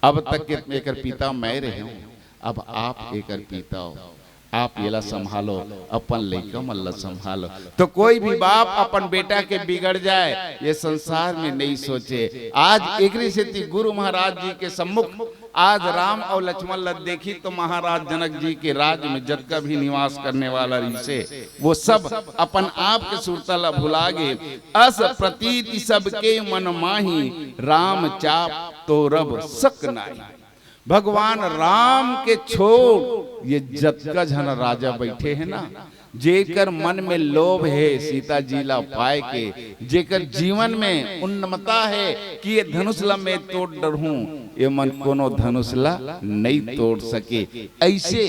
अब तक के एकर पिता मैं रहे हूँ, अब आप एकर पिता हो, आप एला संभालो, अपन लइका मन ला संभालो। तो कोई भी बाप अपन बेटा के बिगड़ जाए, ये संसार में नहीं सोचे। आज एकरे सेती गुरु महाराज जी के सम्मुख आज राम और लक्ष्मण ला देखी तो महाराज जनक जी के राज में जतका भी निवास करने वाला रहिसे, वो सब अपन आप के सुरता ला भुला गे। अस प्रतीति सबके मन माही, राम चाप तोरब सक नाही। भगवान राम के छोड़ ये जतका झन राजा बैठे हे ना, जेकर मन में लोभ हे सीता जी ला पाए के, जेकर जीवन में उन्मता हे कि ये धनुष ला मैं तोड़ डरहूं, ये मन कोनो धनुष ला नहीं तोड़ सके। ऐसे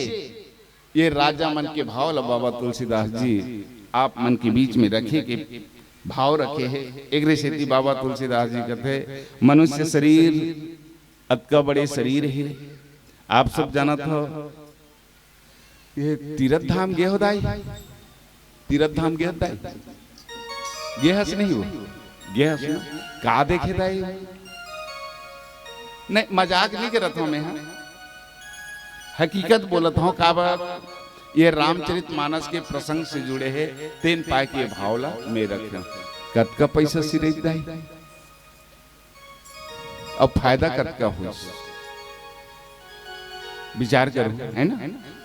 ये राजा मन के भाव ला बाबा तुलसीदास जी आप मन के बीच में रखे के भाव रखे हे। एकरे सेती बाबा तुलसीदास जी कथे, मनुष्य शरीर, अतका बड़े शरीर हे, आप सब जानत हो, ये तीरथ धाम गे हो दाई? तीरथ धाम गे हो दाई? गे हस नहीं हो? गे हस ना? का देखे दाई? नहीं, मजाक नहीं करत हूं मैं, हाँ। हकीकत बोलत हूं। काबर ये रामचरित मानस के प्रसंग से जुड़े हे, तेन पाए के भाव ला मैं रखे हूं। कतका पैसा सिरई दाई? अब फायदा कतका होइस, विचार करो, है ना?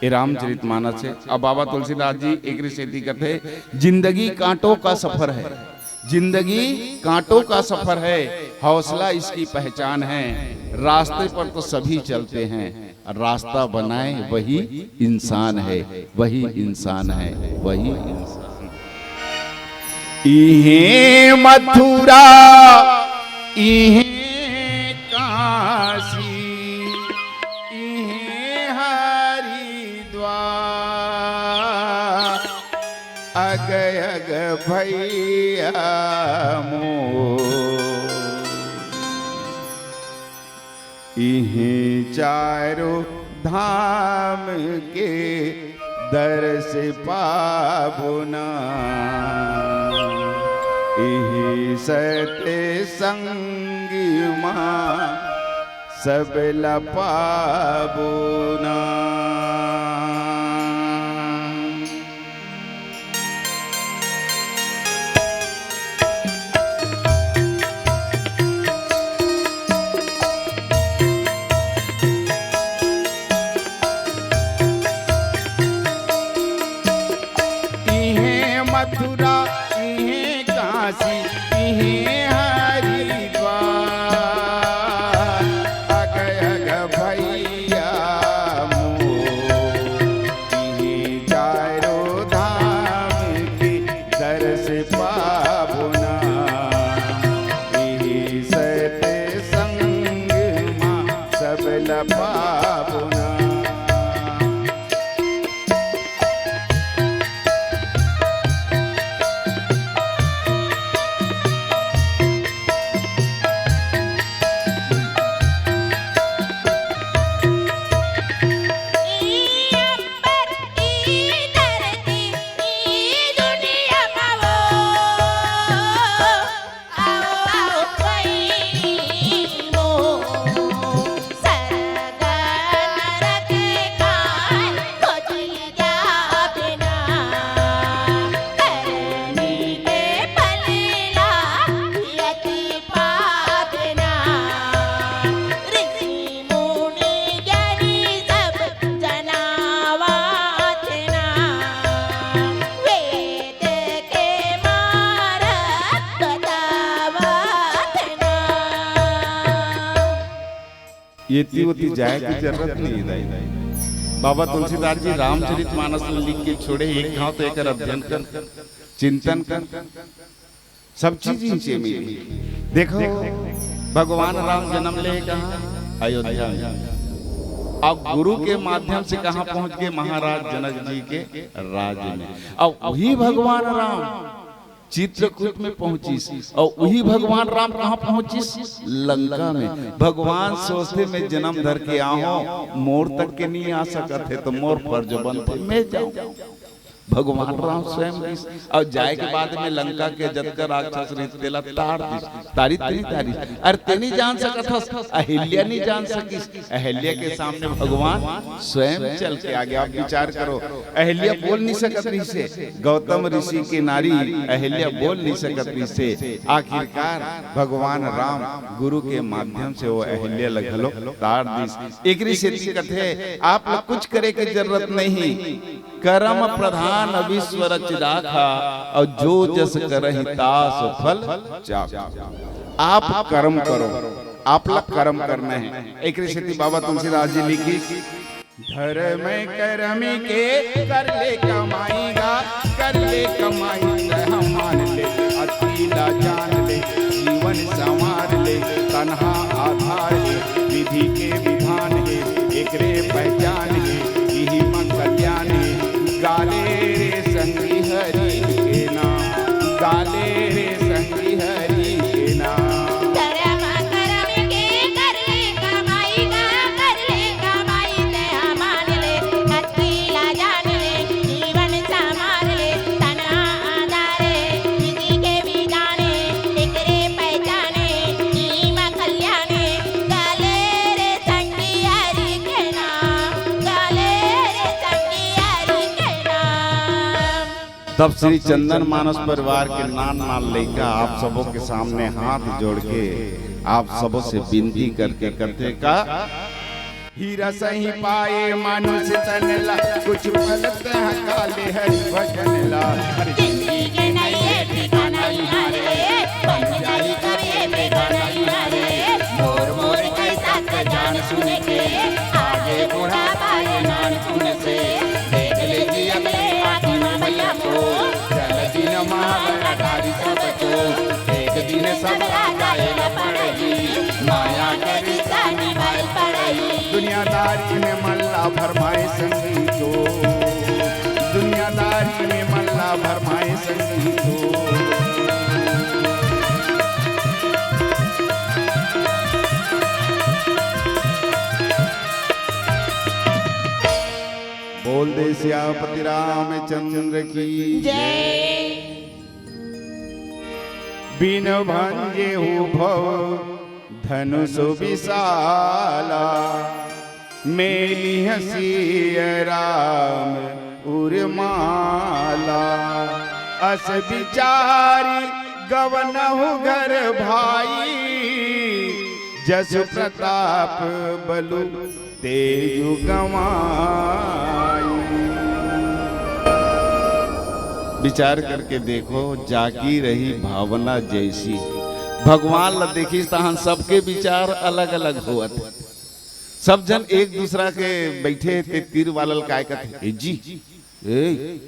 ये रामचरित मानस हे। अब बाबा तुलसीदास जी एकरे सेती कथे, जिंदगी कांटों का सफर है, जिंदगी कांटों का सफर है, हौसला इसकी पहचान है। रास्ते पर तो सभी चलते हैं, रास्ता बनाए वही इंसान है, वही इंसान है, वही इंसान। इहें मथुरा, इहें काशी, इहें हरिद्वार, अग अग भैया मोर। इहें चारों धाम के दर्श पाबो ना, इहें सतसंग मा सब ला पाबो ना। मथुरा, इहें काशी, इहें हरिद्वार। अग अग भैया मोर, इहें चारों धाम के दर्श पाबो ना। इहें सत्संग मा सब ल पाबो ना। एती ओती जाए के जरूरत नहीं हे दाई। बाबा तुलसीदास जी रामचरित मानस ल लिख के छोड़े, एक घांव तो एकर अध्ययन कर, चिंतन कर, सब चीज इनसे मिली। देखो, भगवान राम जन्म ले कहाँ? अयोध्या में। अब गुरु के माध्यम से कहाँ पहुंच गए? महाराज जनक जी के राज में। अब वही भगवान राम चित्रकूट में पहुंचिस, अउ उही भगवान राम कहाँ पहुंचिस? लंका में। भगवान सोचथे, मैं जन्म धर के आहूं, मोर तक के नहीं आ सकत हे, तो मोर फर्ज बनथे, मैं जाऊं। भगवान राम स्वयं गिस, अउ जाए के बाद में लंका के जतका राक्षस रहिस, तेला तार दिस। तारिस ते नहीं तारिस? अरे, ते नहीं जान सकत हस, अहिल्या नहीं जान सकिस। अहिल्या के सामने भगवान स्वयं चल के आगे। आप विचार करो, अहिल्या बोल नहीं सकत रहिसे, गौतम ऋषि के नारी अहिल्या बोल नहीं सकत रहिसे। आखिरकार भगवान राम गुरु के माध्यम से वो अहिल्या ल घलो तार दिस। एकरी सेती कथे, आप ल कुछ करे के जरूरत नहीं, करम प्रधान विश्व रचि राखा, अउ जो जस करहि तास फल चाखा। आप करम करो, आप ला करम करना हे। एकरे सेती बाबा तुलसीदास जी लिखिस, धरम करम के कर ले कमाई गा, कर ले कमाई तैं हा मान ले, अति ला जान ले, जीवन संवार ले, तन हा आधार हे, विधि के विधान हे, एकरे पहचान हे, इही म कल्याण हे। गा ले रे संगी हरि के नाम, गा ले रे संगी हरि के नाम। करम करम के कर ले कमाई गा, कर ले कमाई तैं हा मान ले, अति ला जान ले, जीवन संवार ले, तन हा आधार हे, विधि के विधान हे, एकरे पहचान हे, इही म कल्याण हे। गा ले रे संगी हरि के नाम, गा ले रे संगी हरि के नाम। तब श्री चंदन मानस परिवार के नान नान लइका आप सबो के सामने हाथ जोड़ के आप सबो से विनती करके कथे का, हीरा सही पाए मानुष तन ला, कुछ पल तैं हा गा ले हरि भजन ला। हरि जिंदगी के नइये ठिकाना इहाँ रे, बन जाही कभी बेगाना इहाँ रे। मोर मोर कहिथे जान सुन के, आगे बुढ़ापा ये नान सुन से। देख ले जी अगले आँखी म भैया को, चल दिन महाबला डारी सब चो। एक दिन सबला जाए ला पड़ही, माया के रिश्ता निभाए पड़ही। दुनियादारी में मल्ला भरमाए संगी तो, दुनियादारी में मल्ला भरमाए संगी तो। बोल दे सियापति रामचंद्र की जय। बिन भंजे हो भव धनुष विशाला, मेली हसी राम उरमाला। अस बिचारी गवनहु घर भाई, जस प्रताप बलु तेजु गवाई। विचार करके देखो, जागी रही भावना जैसी। भगवान ला देखिस तहां सबके विचार अलग-अलग होवत हे। सब झन एक दूसरा के बइठे हे, ते तीर वाला ल काय कथे, "ए जी, ए,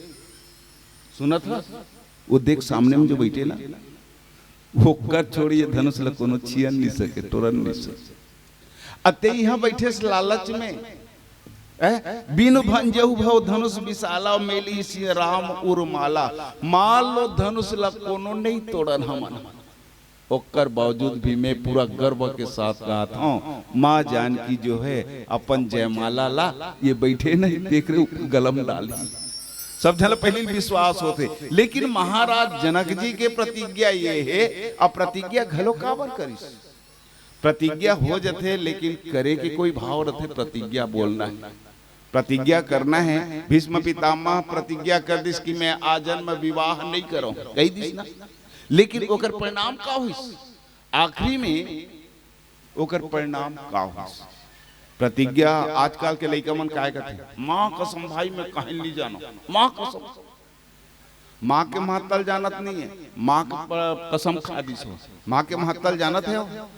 सुनत हस? वो देख सामने में जो बइठे ना, ओकर छोड़े ये धनुष ल कोनो छियन नइ सके, टोरन नइ सके।" अ ते इहां बइठे हस लालच में, ए, बिनु भंजहु भव धनुष विशाला, मेली सिंह राम उरमाला। मान लो धनुष ल कोनो नइ तोड़न हमन, ओकर बावजूद भी मैं पूरा गर्व के साथ कहत हंव, माँ जानकी जो हे अपन जयमाला ला ये बइठे नइ देख रहे, गला म डालही। सब झन ल पहिली विश्वास होथे, लेकिन महाराज जनक जी के प्रतिज्ञा ये हे, अ प्रतिज्ञा घलो काबर करिस? प्रतिज्ञा हो जथे, लेकिन करे के कोई भाव रथे, प्रतिज्ञा बोलना हे, प्रतिज्ञा करना हे। भीष्म पितामह प्रतिज्ञा कर दिस कि मैं आजन्म विवाह नइ करंव, कहि दिस ना, लेकिन ओकर परिणाम का होइस? आखिरी में ओकर परिणाम का होइस? प्रतिज्ञा आजकल के लइका मन काय कथे, "माँ कसम भाई, मैं कहीं नइ जानंव, माँ कसम।" माँ के महत्ता ल जानत नइ हे, माँ के प-, कसम खा दिस हो। माँ के महत्ता ल जानत हे हो?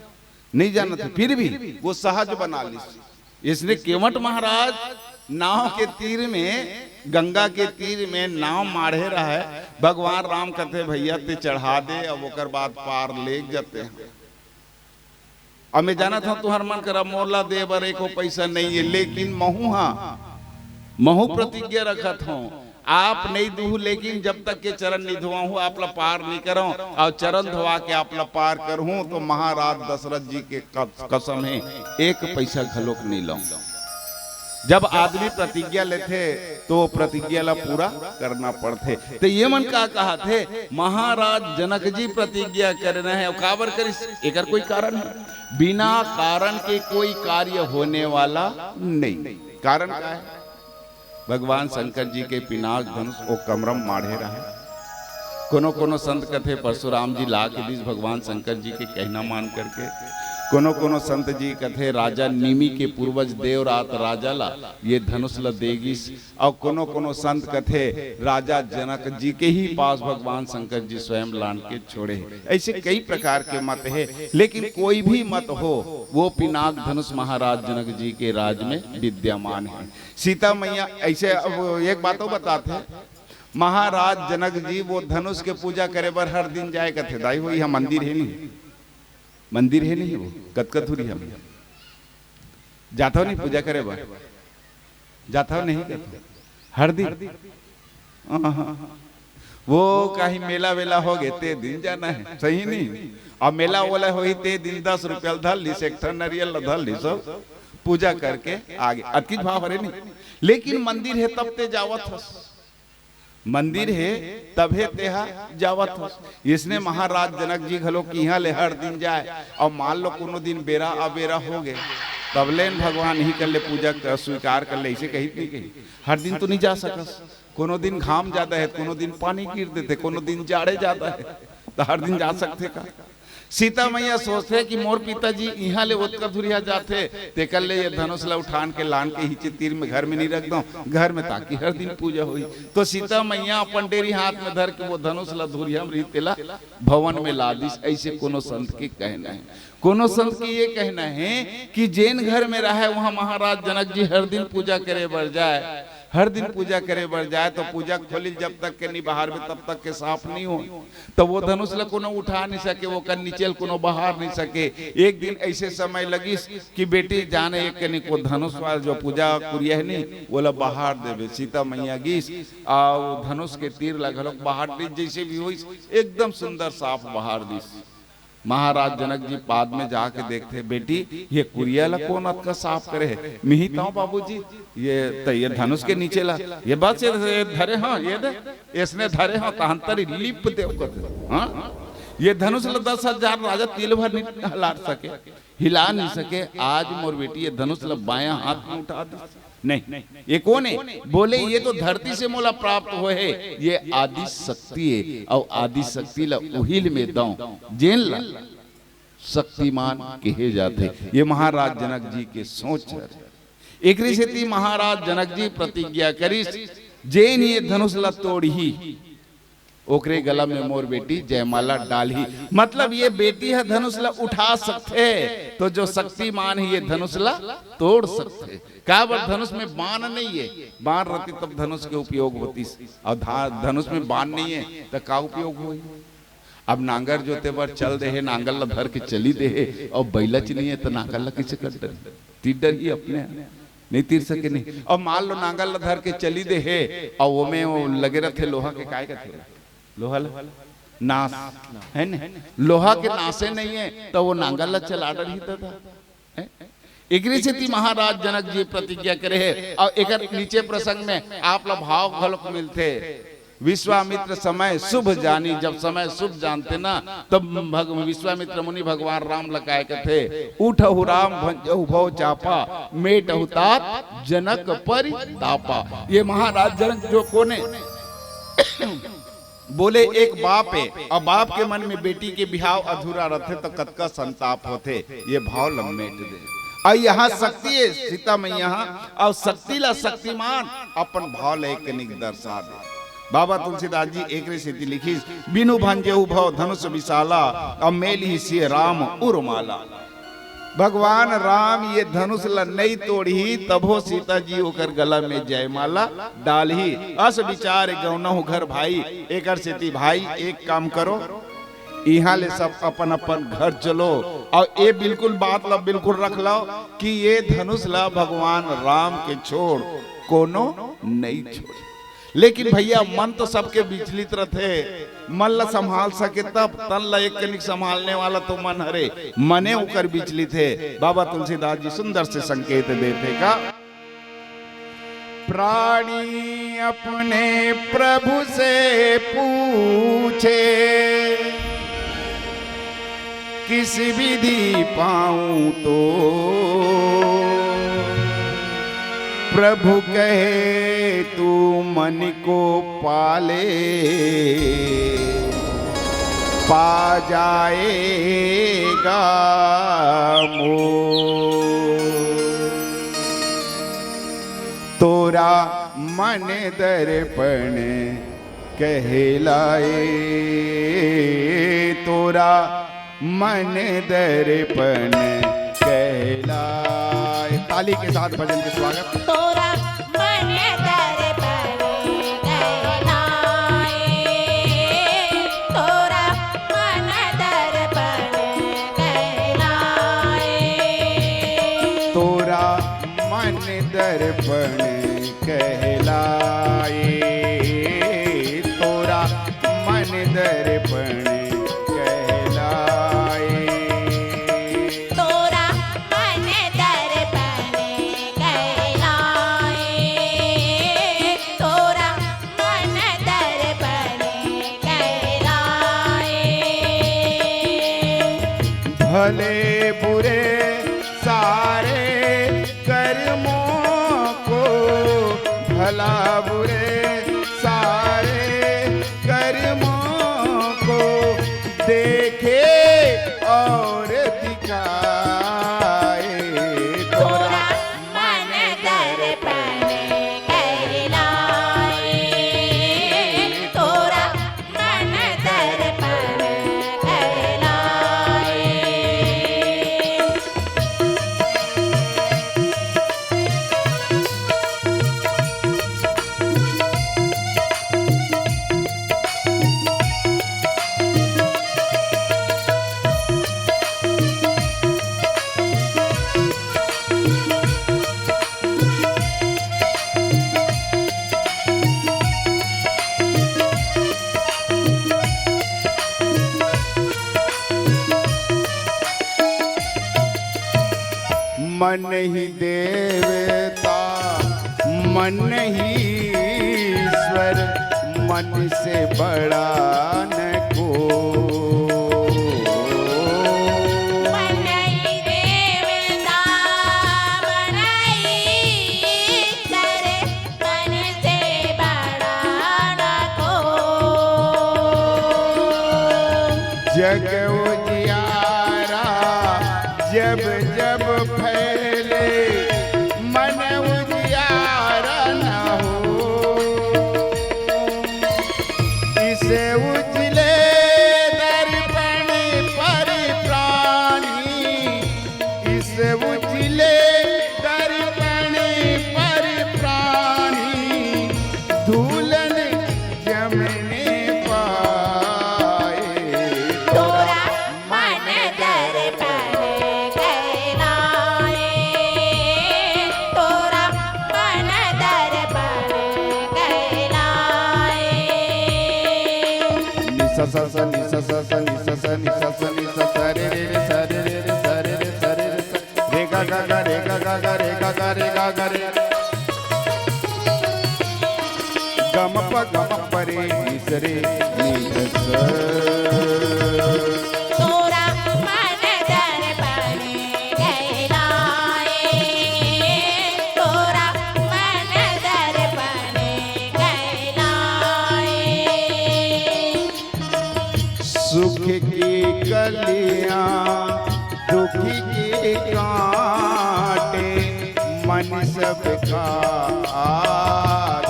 नइ जानत हे, फिर भी वो सहज बना लिस। इसने केवट महाराज नाव के तीर में, गंगा के तीर में नाव माढ़े रहय, भगवान राम कथे, "भइया, ते चढ़ा दे, अब ओकर बाद पार लेग जतेंव।" अब मैं जानत हंव, तुंहर मन करा मोला दे बर एको पइसा नइ हे, लेकिन महूं हा, महूं प्रतिज्ञा रखत हंव, आप नइ दूहू, लेकिन जब तक के चरण नइ धोवाहूं, आप ला पार नइ करंव, अउ चरण धोवा के आप ला पार करहूं, तो महाराज दशरथ जी के कस-, कसम हे, एक पइसा घलोक नइ लंव। जब आदमी प्रतिज्ञा लेथे, तो वो प्रतिज्ञा ला पूरा करना पड़थे। तो ये मन का कहत हे, महाराज जनक जी प्रतिज्ञा करे रहे, अउ काबर करिस? एकर कोई कारण हे? बिना कारण के कोई कार्य होने वाला नहीं। कारण का हे? भगवान शंकर जी के पिनाक धनुष ओ कमरम माढ़े रहे। कोनो कोनो संत कथे परशुराम जी ला के दिस भगवान शंकर जी के कहना मान करके। कोनो कोनो संत जी कथे राजा निमि के पूर्वज देवरात राजा ला ये धनुष ला दे गिस। अउ कोनो कोनो संत कथे राजा जनक जी के ही पास भगवान शंकर जी स्वयं लान के छोड़े हे। ऐसे कई प्रकार के मत हे, लेकिन कोई भी मत हो, वो पिनाक धनुष महाराज जनक जी के राज में विद्यमान हे। सीता मैया ऐसे, अब एक बात अउ बतात हे, महाराज जनक जी वो धनुष के पूजा करे बर हर दिन जाए कथे, दाई हो, इहाँ मंदिर हे नहीं, मंदिर हे नहीं, वो कतका दूरी हे, जाथव नहीं पूजा करे बर, जाथव नहीं कथव, हर दिन। अहाँ, वो कहीं मेला वेला होगे ते दिन जाना हे, सही नहीं? अउ मेला वोला होही ते दिन दस रुपया ल धर लिस, एक ठन नरियल ल धर लिस, सब पूजा करके आगे, अतकीच भाव हरे नहीं। लेकिन मंदिर हे तब ते जावत हस, मंदिर हे तभे तेहा जावत हस। इसने महाराज जनक जी घलो किहाँ ले हर दिन जाए, अउ मान लो कोनो दिन बेरा अबेरा होगे, तब ले न भगवान इही कर ले पूजा कर, स्वीकार कर ले, ऐसे कहित नहीं कही, हर दिन तो नहीं जा सकस। कोनो दिन घाम जादा हे, कोनो दिन पानी गिर देथे, कोनो दिन जाड़े जादा हे, त हर दिन जा सकथे का? सीता मैया सोचथे कि मोर पिताजी इहाँ ले ओतका दुरिहा जाथे, तेकर ले ये धनुष ल उठान के लान के इहिचे तीर में घर में नहीं रख दंव, घर में ताकि हर दिन पूजा होही। तो सीता मैया अपन डेरी हाथ में धर के वो धनुष ल दुरिहा में रही तेला भवन में ला दिस, ऐसे कोनो संत के कहना हे। कोनो संत के ये कहना हे कि जेन घर में रहय, वहाँ महाराज जनक जी हर दिन पूजा करे बर जाए, हर दिन पूजा करे बर जाए, तो पूजा खोलिल जब तक के नहीं बहारबे, तब तक के साफ नहीं हो। तो वो धनुष ल कोनो उठा नहीं सके, वो कर नीचे ल कोनो बहार नहीं सके। एक दिन ऐसे समय लगिस कि बेटी जाने एक कनी को धनुष वाला जो पूजा कुरिया हे नहीं, वो ल बहार देबे। सीता मैया गिस, आ वो धनुष के तीर ल घलोक बहार दिस, जैसे भी होइस एकदम सुंदर साफ बहार दिस। महाराज जनक जी बाद में जाके देखथे, "बेटी, ये कुरिया ला कोन अतका साफ करे हे?" "मिही तंव बाबूजी, ये त, ये धनुष के नीचे ला।" "ये बस, ये, ये धरे हंव, ये दे, इसने धरे हंव, तहंतरी लिप देव कर दे।" हाँ? "ये धनुष ला दस हजार राजा तिल भर नहीं हलार सके, हिला नहीं सके। आज मोर बेटी ये धनुष ला बायां हाथ में उठा दिस।" नहीं, ये कोन हे? बोले, "ये तो धरती से मोला प्राप्त होय हे, ये आदि शक्ति हे, अउ आदि शक्ति ला उही ल में दंव, जेन ला शक्तिमान कहे जाथे।" ये महाराज जनक जी के सोच हरे। एकरे सेती महाराज जनक जी प्रतिज्ञा करिस, "जेन ये धनुष ला तोड़ही, ओकरे गला में मोर बेटी जयमाला डालही। मतलब ये बेटी ह धनुष ला उठा सकथे, तो जो शक्तिमान हे ये धनुष ला तोड़ सकथे। काबर धनुष में बाण नइ हे, बाण रहती तब धनुष के उपयोग होतिस, अउ धा-, धनुष में बाण नइ हे त का उपयोग होही? अब नांगर जोते बर चल दे हे, नांगर ला धर के चली दे हे, अउ बइलाच नइ हे त नांगर ला कइसे कर डरही? तीर डरही अपने आप। नइ तीर सके नहीं। अब मान लो नांगर ला धर के चली दे हे, अउ ओमे वो लगे रथे लोहा के, काय कथे? लोहा ला? नास, हे न? लोहा के नासे नइ हे, त वो नांगर ला चला डरही दादा। हैं? एकरे सेती महाराज जनक जी प्रतिज्ञा करे हे, अउ एकर नीचे प्रसंग में आप ला भाव घलोक मिलथे। विश्वामित्र समय शुभ जानी, जब समय शुभ जानथे ना, तब भग-, विश्वामित्र मुनि भगवान राम ला काय कथे, "उठहु राम भंजहु भव चापा, मेटहु तात जनक परितापा।" ये महाराज जनक जो कोने बोले, एक बाप हे, अउ बाप के मन में बेटी के बिहाव अधूरा रथे, त कतका संताप होथे, ये भाव ल मेट दे। अउ यहाँ शक्ति हे, सीता मैया ह, अउ शक्ति ला शक्तिमान अपन भाव ल एक कनिक दर्शा दे। बाबा तुलसीदास जी एकरे सेती लिखिस, "बिनु भंजेहु भव धनुष विशाला, अउ मेलिही सिय राम उरमाला।" भगवान राम ये धनुष ल नइ तोड़ही, तभो सीता जी ओकर गला में जयमाला डालही। अस विचार गवनहु घर भाई, एकर सेती भाई एक काम करो, इहाँ ले सब अपन अपन घर चलो, अउ ये बिल्कुल बात ल बिल्कुल रख लव कि ये धनुष ल भगवान राम के छोड़ कोनो नइ छोड़े। लेकिन भैया, मन तो सबके विचलित रथे, मन ला संभाल सके तब, तन ला एक कनिक संभालने वाला तो मन हरे, मने ओकर विचलित हे। बाबा तुलसीदास जी सुंदर से संकेत देथे का, प्राणी अपने प्रभु से पूछे, किस विधि पाऊं तो प्रभु कहे तू मन को पाले, पा जाएगा मोह। तोरा मन दर्पण कहलाए, तोरा मन दर्पण कहलाए। ताली के साथ भजन के स्वागत। तोरा मन दर्पण कहलाए, तोरा मन दर्पण कहलाए। तोरा मन दर्पण कहलाए, तोरा मन दर्पण कहलाए। तोरा मन दर्पण कहलाए, तोरा मन दर्पण कहलाए। भले बुरे सारे कर्मों को, भला बुरे सारे कर्मों को देखे और दिखाए। तोरा मन दर्पण कहलाए, तोरा मन दर्पण कहलाए। मन ही देवता, मन ही ईश्वर, मन से बड़ा न को। मन ही देवता, मन ही ईश्वर, मन से बड़ा न को। जग उजियारा जब जब फैले, मन उजियारा न हो। इसे धूलन जमने पाए। तोरा मन दर्पण कहलाए, तोरा मन दर्पण कहलाए। नि सा सा सा, नि सा सा सा, नि सा सा, नि सा सा, नि सा सा, रे रे रे, सा रे रे रे, सा रे रे, सा रे रे, सा रे। रे गा गा गा, रे गा गा गा, रे गा गा रे, गा गा रे। गम प गम प रे, निस रे, निस स। तोरा मन दर्पण कहलाए, तोरा मन दर्पण कहलाए। सुख की कलियां दुख की काटे, मन सबका आधार।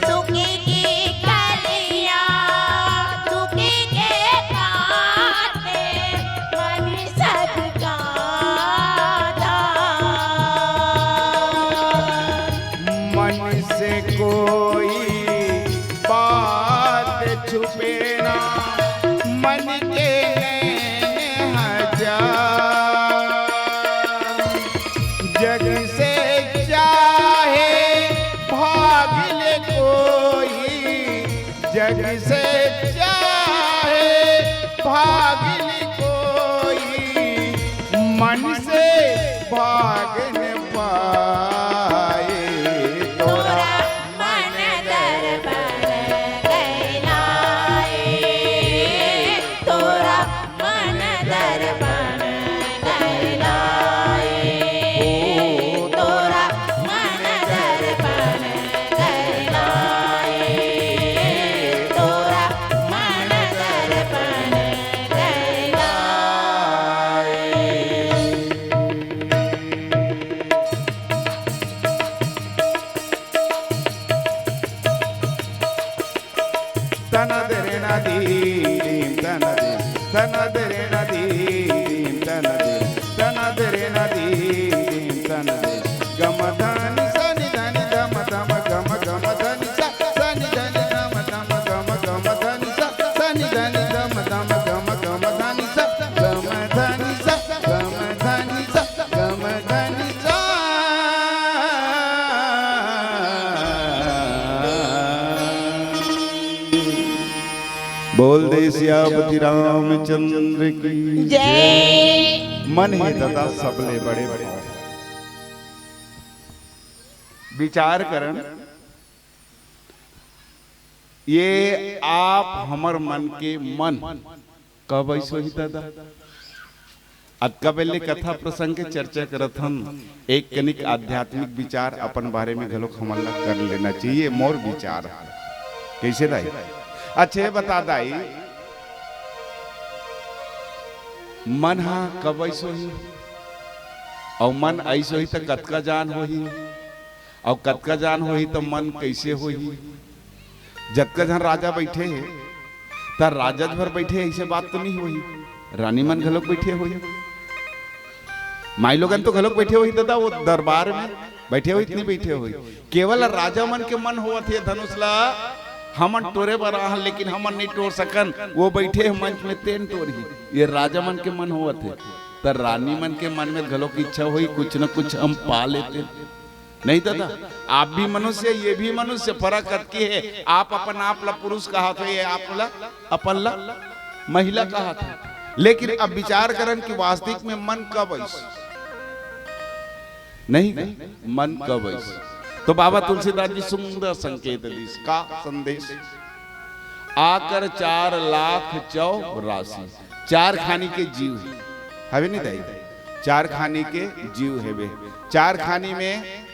सुख की कलियां दुख के काटे, मन सबका आधार। मन से कोई बात छुपे ना, मन के नैन हजार। जग से चाहे भाग ले कोई, जग से चाहे भाग ले कोई, मन से भाग न पाए। तोरा मन दर्पण कहलाए, तोरा मन दर्पण कहलाए। ओ तोरा मन दर्पण कहलाए, तोरा मन दर्पण कहलाए। तन दरे ना दीम, तन दे, तन दरे ना दीम, तन दे, तन दरे ना दीम, तन दे। गम धनि सनि धनि गम धम गम गम धनि सा, सनि धनि गम धम गम गम धनि सा, सनि धनि गम धम गम गम धनि सा, गम धनि सा, गम धनि सा। गम धनि सा। बोल दे सियापति रामचंद्र की जय। मन हे ददा सबले बड़े भाव। विचार करन, ये आप हमर मन के मन कब अइस होही दादा? अतका बेर ले कथा प्रसंग के चर्चा करत हन, एक कनिक आध्यात्मिक विचार अपन बारे में घलोक हमन ला कर लेना चाहिए, मोर विचार हे। कइसे दाई? अच्छा, ये बता दाई, मन हा कब अइस होही? अउ मन अइस होही त कतका जान होही? अउ कतका जान होही त मन कइसे होही? जतका झन राजा बइठे हे, त राजा भर बइठे हे, अइसे बात तो नइ होही, रानी मन घलोक बइठे होही। माईलोगन तो घलोक बइठे होही, ददा, वो दरबार में बइठे होही, त नइ बइठे होही। केवल राजा मन के मन होवत हे, धनुष ला हमन टोरे बर आहन, लेकिन हमन नइ टोर सकन, वो बइठे हे मंच में, तेन टोरही। ये राजा मन के मन होवत हे, त रानी मन के मन में घलोक इच्छा होही, कुछ न कुछ हम पा लेते। नहीं दादा, आप भी मनुष्य, ये भी मनुष्य, फरक अतके हे, आप अपन आप ला पुरुष कहत हो, ये आप ला, अपन ला महिला कहत हो। लेकिन अब विचार करन कि वास्तविक में मन कब अइस? नहीं, मन कब अइस? तो बाबा तुलसीदास जी सुंदर संकेत दिस, का संदेश? आकर चार लाख चौरासी, चार खानी के जीव हे, हवे नहीं दाई? चार खानी के जीव हेवे। चार खानी में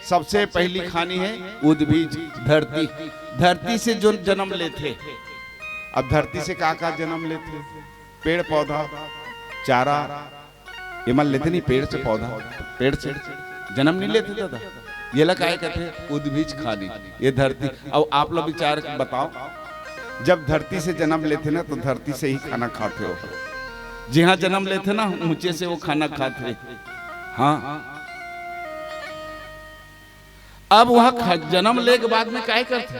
सबसे पहली खानी हे उद्भिज, धरती। धरती से जो जन्म लेथे, अब धरती से का का जन्म लेथे? पेड़ पौधा, चारा, ये मन लेथे नहीं, पेड़ से पौधा, पेड़ से जन्म नहीं लेथे दादा। ये ला काय कथे? उद्भिज खानी। ये धरती, अब आप लोग विचार बताओ, जब धरती से जन्म लेथे ना, तो धरती से ही खाना खाथे हो। जिहाँ जन्म लेथे ना, ऊंचे से वो खाना खाथे। हाँ, अब वह ख-, जन्म ले के बाद में काय करथे?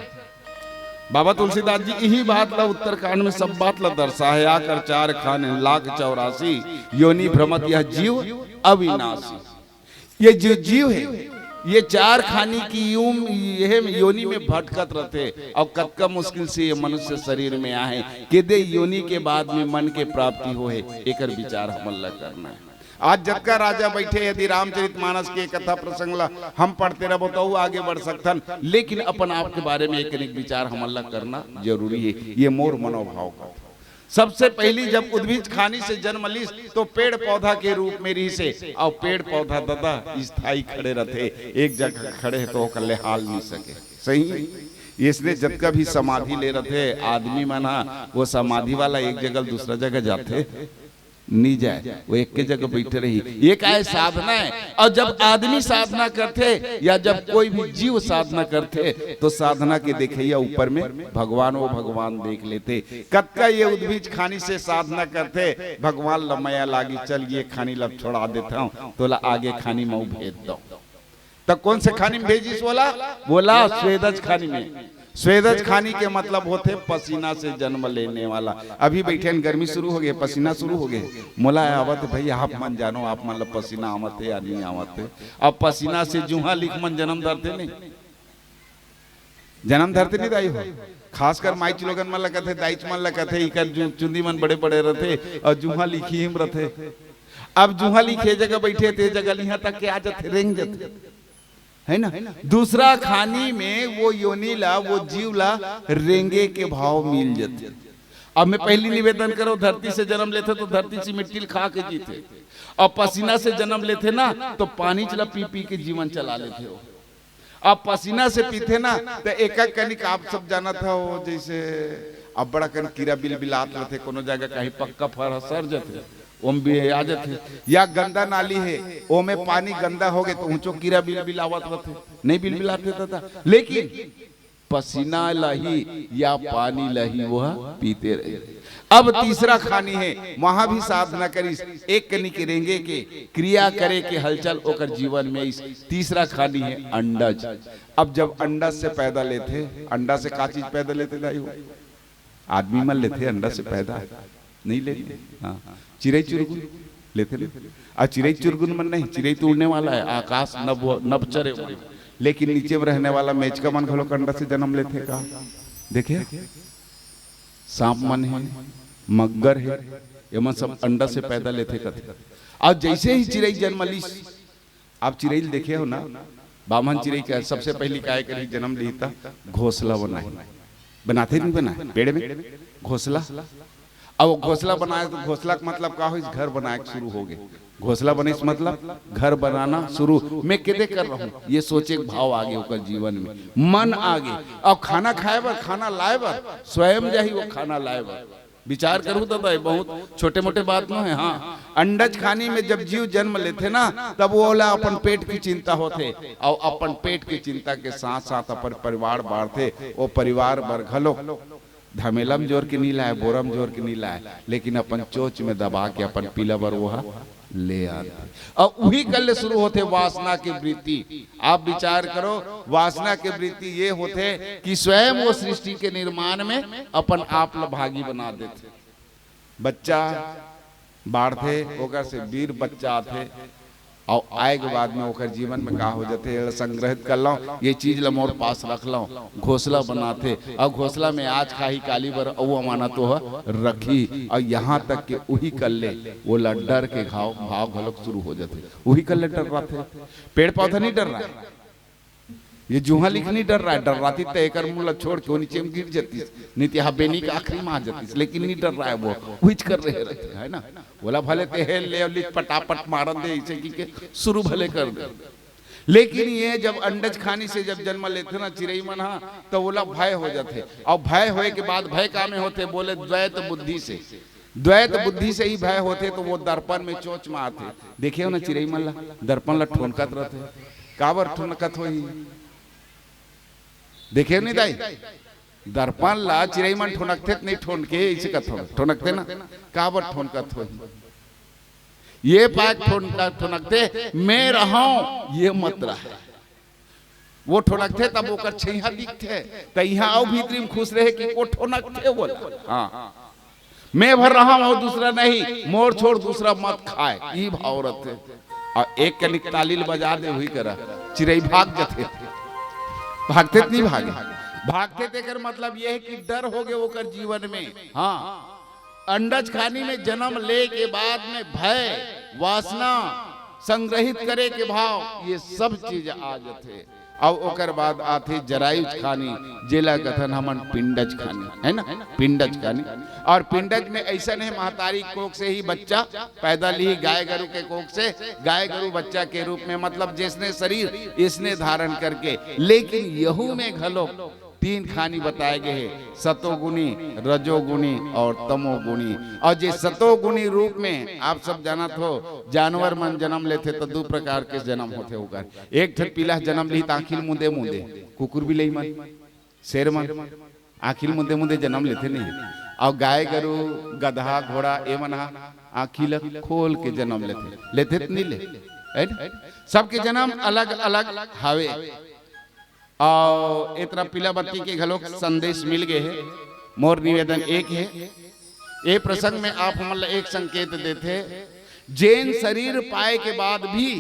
बाबा तुलसीदास जी इही बात ला, उत्तरकांड में सब बात ला दर्शाए, आकर चार खाने लाख चौरासी, योनि भ्रमत यह जीव अविनाशी। ये जो जीव है, ये चार खानी की यूं, ये योनि में भटकत रहते, और कतका मुश्किल से ये मनुष्य शरीर में आहे, केदे योनि के बाद में मन के प्राप्ति होहे, एकर विचार हमन ला करना है। आज जतका राजा बैठे, यदि रामचरित मानस के कथा प्रसंग ला हम पढ़ते रहबो, तो आगे बढ़ सकथन, लेकिन अपन आप के बारे में एक, एक विचार हमन ला करना जरूरी है। ये मोर मनोभाव का। सबसे पहली जब उद्भिज खानी से जन्म लीस, तो पेड़ पौधा के रूप में रहिसे, और पेड़ पौधा दादा स्थायी खड़े रहते, एक जगह खड़े है तो ओकर ले हाल नहीं सके। सही, इसने जतका भी समाधि ले रहते आदमी मन हा, वो समाधि वाला एक जगह दूसरा जगह जाथे? नहीं जाए, वो एक के जगह बैठे रही। ये का है? साधना है। और जब आदमी साधना करथे या जब कोई भी जीव साधना करथे, तो साधना के देखैया ऊपर में भगवान, वो भगवान देख लेथे। कतका ये उद्भिज खानी से साधना करथे, भगवान ल मया लागी, चल ये खानी ल छोड़ा देथंव, तोला आगे खानी म भेज दो। त कौन से खानी में भेजिस ओला? बोला, स्वेदज खानी में। स्वेदज खानी के मतलब होथे पसीना से जन्म लेने वाला। अभी बैठे हन, गर्मी शुरू हो गए, पसीना शुरू हो गए। मोला आवत हे भाई, आप मन जानो, आप मन ला पसीना आवत हे या नहीं आवत हे? अब पसीना से जूहा लीख मन जन्म धरथे नहीं? जन्म धरथे नहीं दाई हो? खासकर माईच लोगन मन ला कथे, दाईच मन ला कथे, इकर जु-, चुंदी मन बड़े बड़े रहथे और जूहा लीखी हिम रहथे। अब जूहा लीखे जगह बैठे, ते जगह लिहा तक के आ जाथे, रेंग जाथे, है ना? दूसरा खानी में वो योनि ला, वो जीव ला रेंगे के भाव मिल जाथे। अब मैं पहली निवेदन करो, धरती से जन्म लेथे तो धरती से मिट्टी ल खा के जीथे, और पसीना से जन्म लेथे ना, तो पानी चला पी पी के जीवन चला लेथे हो। अब पसीना से पीथे ना, तो एक एक कनिक आप सब जानत हो, जैसे अब बड़ा कन कीरा बिलबिलात रहथे, कोनो जगह कहीं पक्का फर ह सर जथे, ओम भी आ जथे, या गंदा नाली है, ओमे पानी गंदा हो गए तो ऊंचो कीरा बिलबिलावत रहथे, नहीं बिलबिलाथे दादा, लेकिन पसीना लही या पानी लही, वह पीते रहे। अब तीसरा खानी है, वहां भी साधना करिस, एक कनी के रेंगे के, क्रिया करे के हलचल ओकर जीवन में इस तीसरा खानी है अंडज। अब जब अंडज से पैदा लेथे, अंडा से का चीज पैदा लेथे दाई हो? आदमी मन लेथे अंडा से पैदा, नहीं लेथे? हाँ, चिरई चुरगुन लेथे ना। आ चिरई चुरगुन मन नहीं, चिरई तो उड़ने वाला है, आकाश नभ, नभ चरे वाला। लेकिन नीचे में रहने वाला मेचका मन घलो अंडा से जन्म लेथे का? देखे, सांप मन है, मग्गर है, ये मन सब अंडा से पैदा लेथे कथे। और जैसे ही चिरई जन्म लीस, आप चिरई ल देखे हो ना, बामन चिरई का सबसे पहली काय करी, जन्म ली त घोंसला बनाए, बनाथे नहीं बनाए पेड़ में घोंसला। अब वो घोंसला बनाए तो घोंसला का मतलब का हो? इस घर बनाए के शुरू हो गए। घोंसला बने इस मतलब घर बनाना शुरू। मैं केदे कर रहा हूँ, ये सोचे के भाव आगे ओकर जीवन में, मन आगे। और खाना खाए बर, खाना लाए बर स्वयं जाही वो खाना लाए बर। विचार करू दादा, ये बहुत छोटे मोटे बात नो है। हाँ, अंडज खानी में जब जीव जन्म लेथे ना, तब वो ओला अपन पेट की चिंता होथे, और अपन पेट की चिंता के साथ साथ अपन परिवार बाढ़थे, वो परिवार बर घलो धमेलम जोर के नहीं लाए, बोरम जोर के नहीं लाए, लेकिन अपन चोच में दबा के अपन पीला बर वो ह ले आथे। और वही कल ले शुरू होथे वासना की वृत्ति। आप विचार करो, वासना की वृत्ति ये होथे कि स्वयं वो सृष्टि के निर्माण में अपन आप ल भागी बना देथे। बच्चा बाढ़थे, ओकर से वीर बच्चा आथे, और आए के बाद में ओकर जीवन में का हो जाथे, एला संग्रहित कर लव, ये चीज ला मोर पास रख लव, घोंसला बनाथे, और घोंसला में आज खाही काली बर अउ अमानत ओह रखी, और यहाँ तक के उही कल्ले ओला डर के घाव, भाव घलोक शुरू हो जाथे। उही कल्ले डर रथे, पेड़ पौधा नहीं डर रहा है। ये जुहा लिख नहीं डर रहा है, डर रहा थी तो एकर मुंह ला छोड़ के वो नीचे में गिर जाती, नहीं तो यहाँ बेनी के आखिरी में आ जाती, लेकिन नहीं डर रहा है वो, उहिच कर रहे रहते हैं ना। बोला भले ते हेल ले और लिख पटापट मारन दे, इसे की के शुरू भले कर दे। लेकिन ये जब अंडज खानी से जब जन्म लेथे ना चिरई मन हा, तो ओला भय हो जाथे। और भय होए के बाद भय का में होथे, बोले द्वैत बुद्धि से। द्वैत बुद्धि से ही भय होथे, तो वो दर्पण में चोच मारथे। देखे हो ना चिरई मन ला, दर्पण ला ठोनकत रहथे। काबर ठोनकत होही? देखे नहीं दाई, दर्पण ला चिरई मन ठोनकथे त नहीं ठोनके, इसे कथो ठोनकथे ना, काबर ठोनकत होही? ये पाक ठोनका, ठोनकथे, मैं रहूं, ये मत रहे। वो ठोनकथे तब ओकर छइहा दिखथे, त इहाँ अउ भीतरी में खुश रहे कि वो ठोनकथे बोला। हाँ, मैं भर रहा हूँ, दूसरा नहीं, मोर छोड़ दूसरा मत खाए, ई भाव रथे। अउ एक कनिक ताली ल बजा दे, हुई करा चिरई भाग जथे। भागथे त नहीं भागे? भागथे तेकर मतलब ये है कि डर हो गए ओकर जीवन में। हाँ, अंडज खानी में जन्म ले के बाद में भय, वासना, संग्रहित करे के भाव, ये सब चीज आ जथे। अउ ओकर बाद आथे जरायुज खानी, जेला कथन हमन पिंडज खानी, है ना, पिंडज खानी। अउ पिंडज में अइसन हे, महतारी कोख से ही बच्चा पैदा लिही, गाय गरु के कोख से, गाय गरु बच्चा के रूप में, मतलब जइसने शरीर इसने धारण करके, लेकिन यहू में घलो तीन खानी बताए गए हे, सतोगुणी, रजोगुणी अउ तमोगुणी। अउ जे सतोगुणी रूप में आप सब जानत हो, जानवर मन जन्म लेथे त दू प्रकार के जन्म होथे ओकर। एक ठन पिला जन्म लिही त आँखी ल मुंदे मुंदे, कुकुर बिलई मन, शेर मन आँखी ल मुंदे मुंदे जन्म लेथे नहीं। अउ गाय गरु, गदहा, घोड़ा, ए मन ह आँखी ल खोल के जन्म लेथे, लेथे त नहीं ले, है ना? सबके जन्म अलग अलग हावे। अउ ए तरह पीला बत्ती के घलोक संदेश मिल गए हे। मोर निवेदन एक हे, ए प्रसंग में आप हमन ला एक संकेत देथे, जेन शरीर पाए के बाद भी,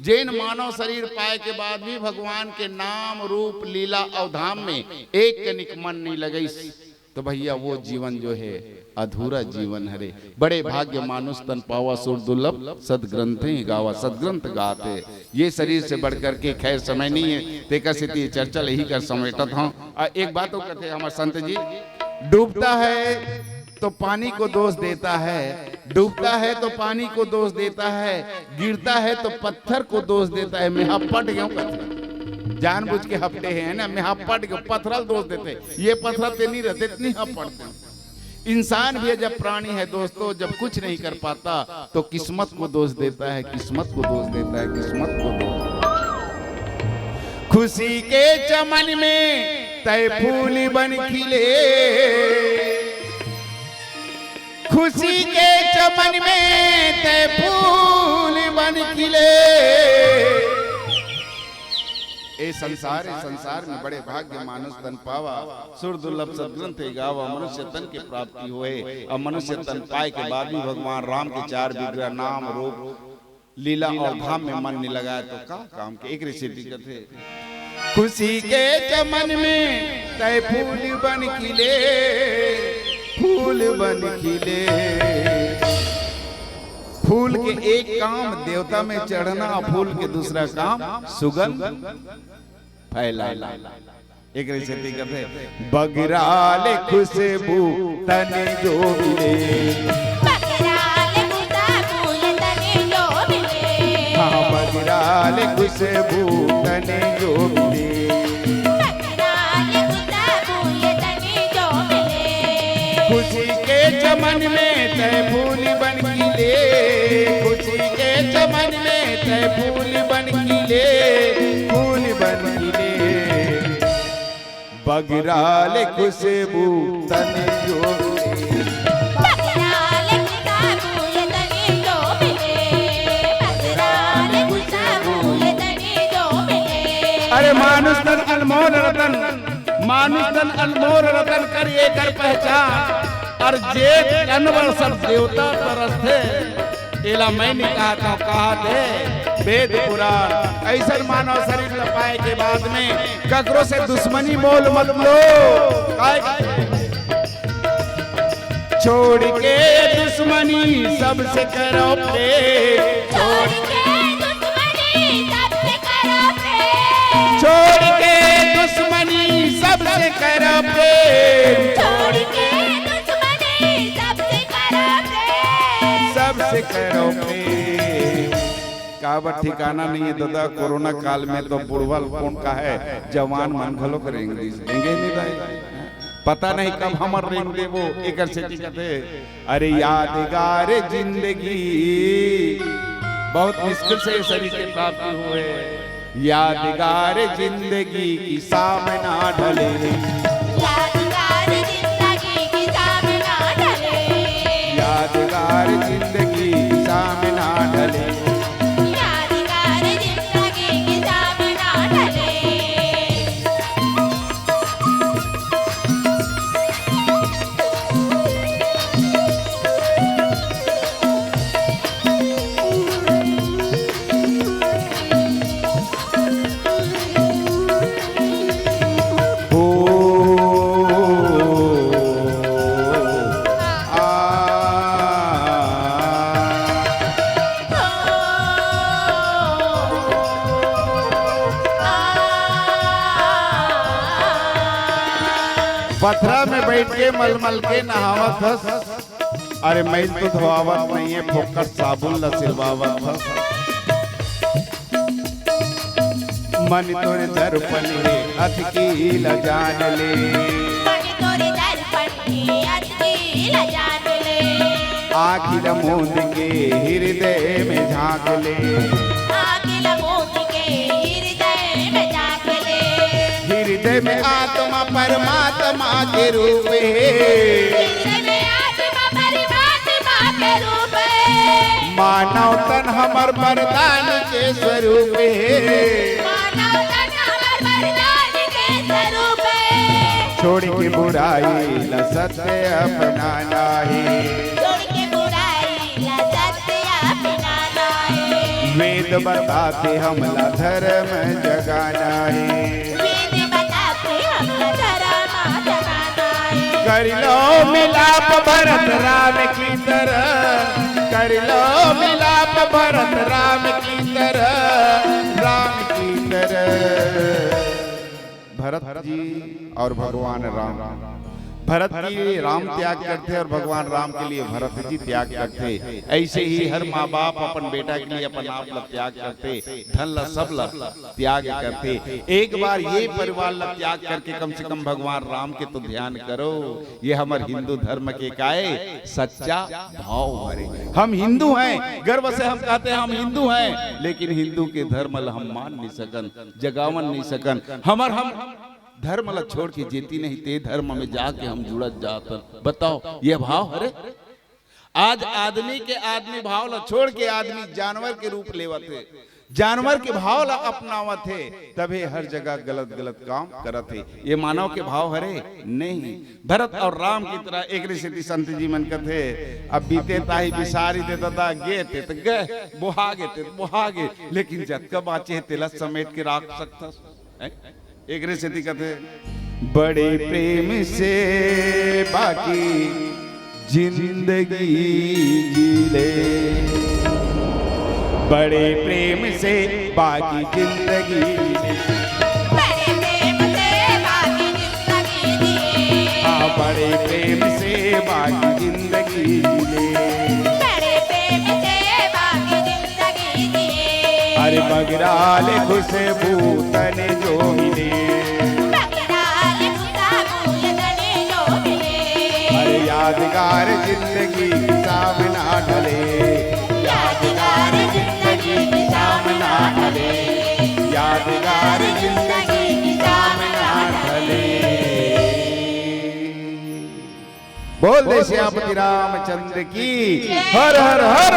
जेन मानव शरीर पाए के बाद भी भगवान के नाम, रूप, लीला अउ धाम में एक कनिक मन नहीं लगइस, तो भैया वो जीवन जो है अधूरा जीवन हरे। बड़े भाग्य मानुष तन पावा सुर दुर्लभ सदग्रंथ ही गावा, सदग्रंथ गाते। ये शरीर से बढ़ करके खैर समय नहीं है, तेकर सेती ये चर्चा ल इही कर समेटत हूँ। आ, एक बात और कहते हैं हमारे संत जी, डूबता है तो पानी को दोष देता है, डूबता है तो पानी को दोष देता है, गिरता है तो पत्थर को दोष देता है। मैं हपट गया हूँ कहते, जानबूझ के हपटे हैं ना, मैं हपट गया, पत्थर ल दोष देते, ये पत्थर ते नहीं रहते, इतनी हपट गया। इंसान भी अजब प्राणी है दोस्तों, जब कुछ नहीं कर पाता तो किस्मत को दोष देता है, किस्मत को दोष देता है, किस्मत को दोष। खुशी के चमन में तय फूल बन खिले, खुशी के चमन में तय फूल बन खिले। ए संसार, ए संसार में बड़े भाग्य मानुष तन पावा, सुर दुर्लभ सदग्रंथ गावा, मनुष्य तन के प्राप्ति होए। अब मनुष्य तन पाए के बाद भी भगवान राम के चार विग्रह नाम रूप लीला और धाम में मन नहीं लगाए तो का काम के। एक रीति कथे, खुशी के चमन में तय फूल बन खिले, फूल बन खिले। फूल के एक काम देवता में चढ़ना, फूल के दूसरा काम सुगंध फैलाना। एक रीति कथे, बगरा ले खुशबू तने जो मिले। बगरा ले खुशबू ये तने जो मिले। हाँ, बगरा ले खुशबू तने जो मिले। बगरा ले खुशबू ये तने जो मिले। खुशी के चमन में तय फूल बन खिले, खुशी के चमन में तय फूल बन खिले, फूल बन खिले। बगरा ले खुशबू तने जो मिले। बगरा ले खुशबू ये तने जो मिले। बगरा ले खुशबू ये तने जो मिले। अरे मानुष तन अनमोल रतन, मानुष तन अनमोल रतन कर एकर पहचान। अउ जे तन बर सब देवता तरसथे, एला मैं नहीं कहत हूँ, कहत हे वेद पुराण। अइसन मानव शरीर ल पाए के बाद में ककरो से दुश्मनी मोल मत लो। काहे? छोड़ के दुश्मनी सबसे करो प्रेम। छोड़ के दुश्मनी सबसे करो प्रेम। छोड़ के दुश्मनी सबसे करो प्रेम। छोड़ के दुश्मनी सबसे करो प्रेम। सबसे करो प्रेम। काबर ठिकाना नहीं है दादा, कोरोना काल में तो बुढ़वा ल कोन का है, जवान मन घलो रेंग दिस, रेंगे नहीं दाई। पता नहीं कब हमर रेंग देबो, एकर सेती कथे, अरे यादगार जिंदगी, बहुत मुश्किल से ये शरीर के प्राप्ति हुए। यादगार जिंदगी की शाम ना ढले। यादगार जिंदगी की शाम ना ढले। यादगार जिंदगी की शाम ना ढले। यादगार जिंदगी की शाम ना ढले। पथरा में बइठ के मलमल के नहावत हस। अरे, मैल तो धोआवत नइये, फोकट साबुन ल सिलवावत हस। मन तोर दर्पण हे, अतकी ल जान ले। मन तोर दर्पण हे, अतकी ल जान ले। आँखी ल मूंद के हृदय में झांक ले। आँखी ल मूंद के हृदय में झांक ले। हृदय में आत्मा परमात्मा के रूप हे। हृदय में आत्मा परमात्मा के रूप हे। मानव तन हमर वरदान के स्वरूप हे। मानव तन हमर वरदान के स्वरूप हे। छोड़ के बुराई ल सत्य अपनाना हे। छोड़ के बुराई ल सत्य अपनाना हे। वेद बताथे हमला धर्म जगाना हे। वेद बताथे हमला धर्म जगाना हे। कर लो मिलाप भरत राम की तरह, कर लो मिलाप भरत राम की तरह, राम की तरह। भरत जी और भगवान राम, भरत जी राम त्याग करथे और भगवान राम के लिए भरत जी त्याग करथे। ऐसे ही हर माँ बाप अपन बेटा के लिए अपन आप ल त्याग करथे, धन ल, सब ल त्याग करथे। एक बार ये परिवार ल त्याग करके कम से कम भगवान राम के तो ध्यान करो। ये हमर हिंदू धर्म के काय सच्चा भाव हरे। हम हिंदू हैं, गर्व से हम कहते हैं हम हिंदू हैं, लेकिन हिंदू के धर्म ल हम मान नहीं सकन, जगावन नहीं सकन। हमर हम धर्म ल छोड़ के जेती नहीं ते धर्म में जाके हम जुड़त जातन। बताओ, ये भाव हरे? आज आदमी के आदमी भाव ल छोड़ के आदमी जानवर के रूप लेवत हे, जानवर के भाव ल अपनावत हे, तभे हर जगह गलत गलत काम करत हे। ये मानव के भाव हरे? नहीं। भरत और राम की तरह एकरे सेती संत जी मन कथे, अब बीते ताही बिसारी दे ददा, गे ते त गे, बोहा गे ते त बोहा गे, लेकिन जतका बाँचे हे तेला समेट के राख सकथस। हैं? एकरे सेती कथे, बड़े प्रेम से बाकी जिंदगी जी ले, बड़े प्रेम से बाकी जिंदगी जी ले। बड़े प्रेम से बाकी जिंदगी जी। हाँ, बड़े प्रेम से बाकी जिंदगी जी ले। बड़े प्रेम से बाकी जिंदगी जी। अरे मगरा ले खुशबू तन जो मिले। मगरा ले खुशबू तन जो मिले। अरे यादगार जिंदगी की शाम ना ढले। यादगार जिंदगी की शाम ना ढले। यादगार जिंदगी की शाम ना ढले। बोल दे सियापति रामचंद्र की। हर हर हर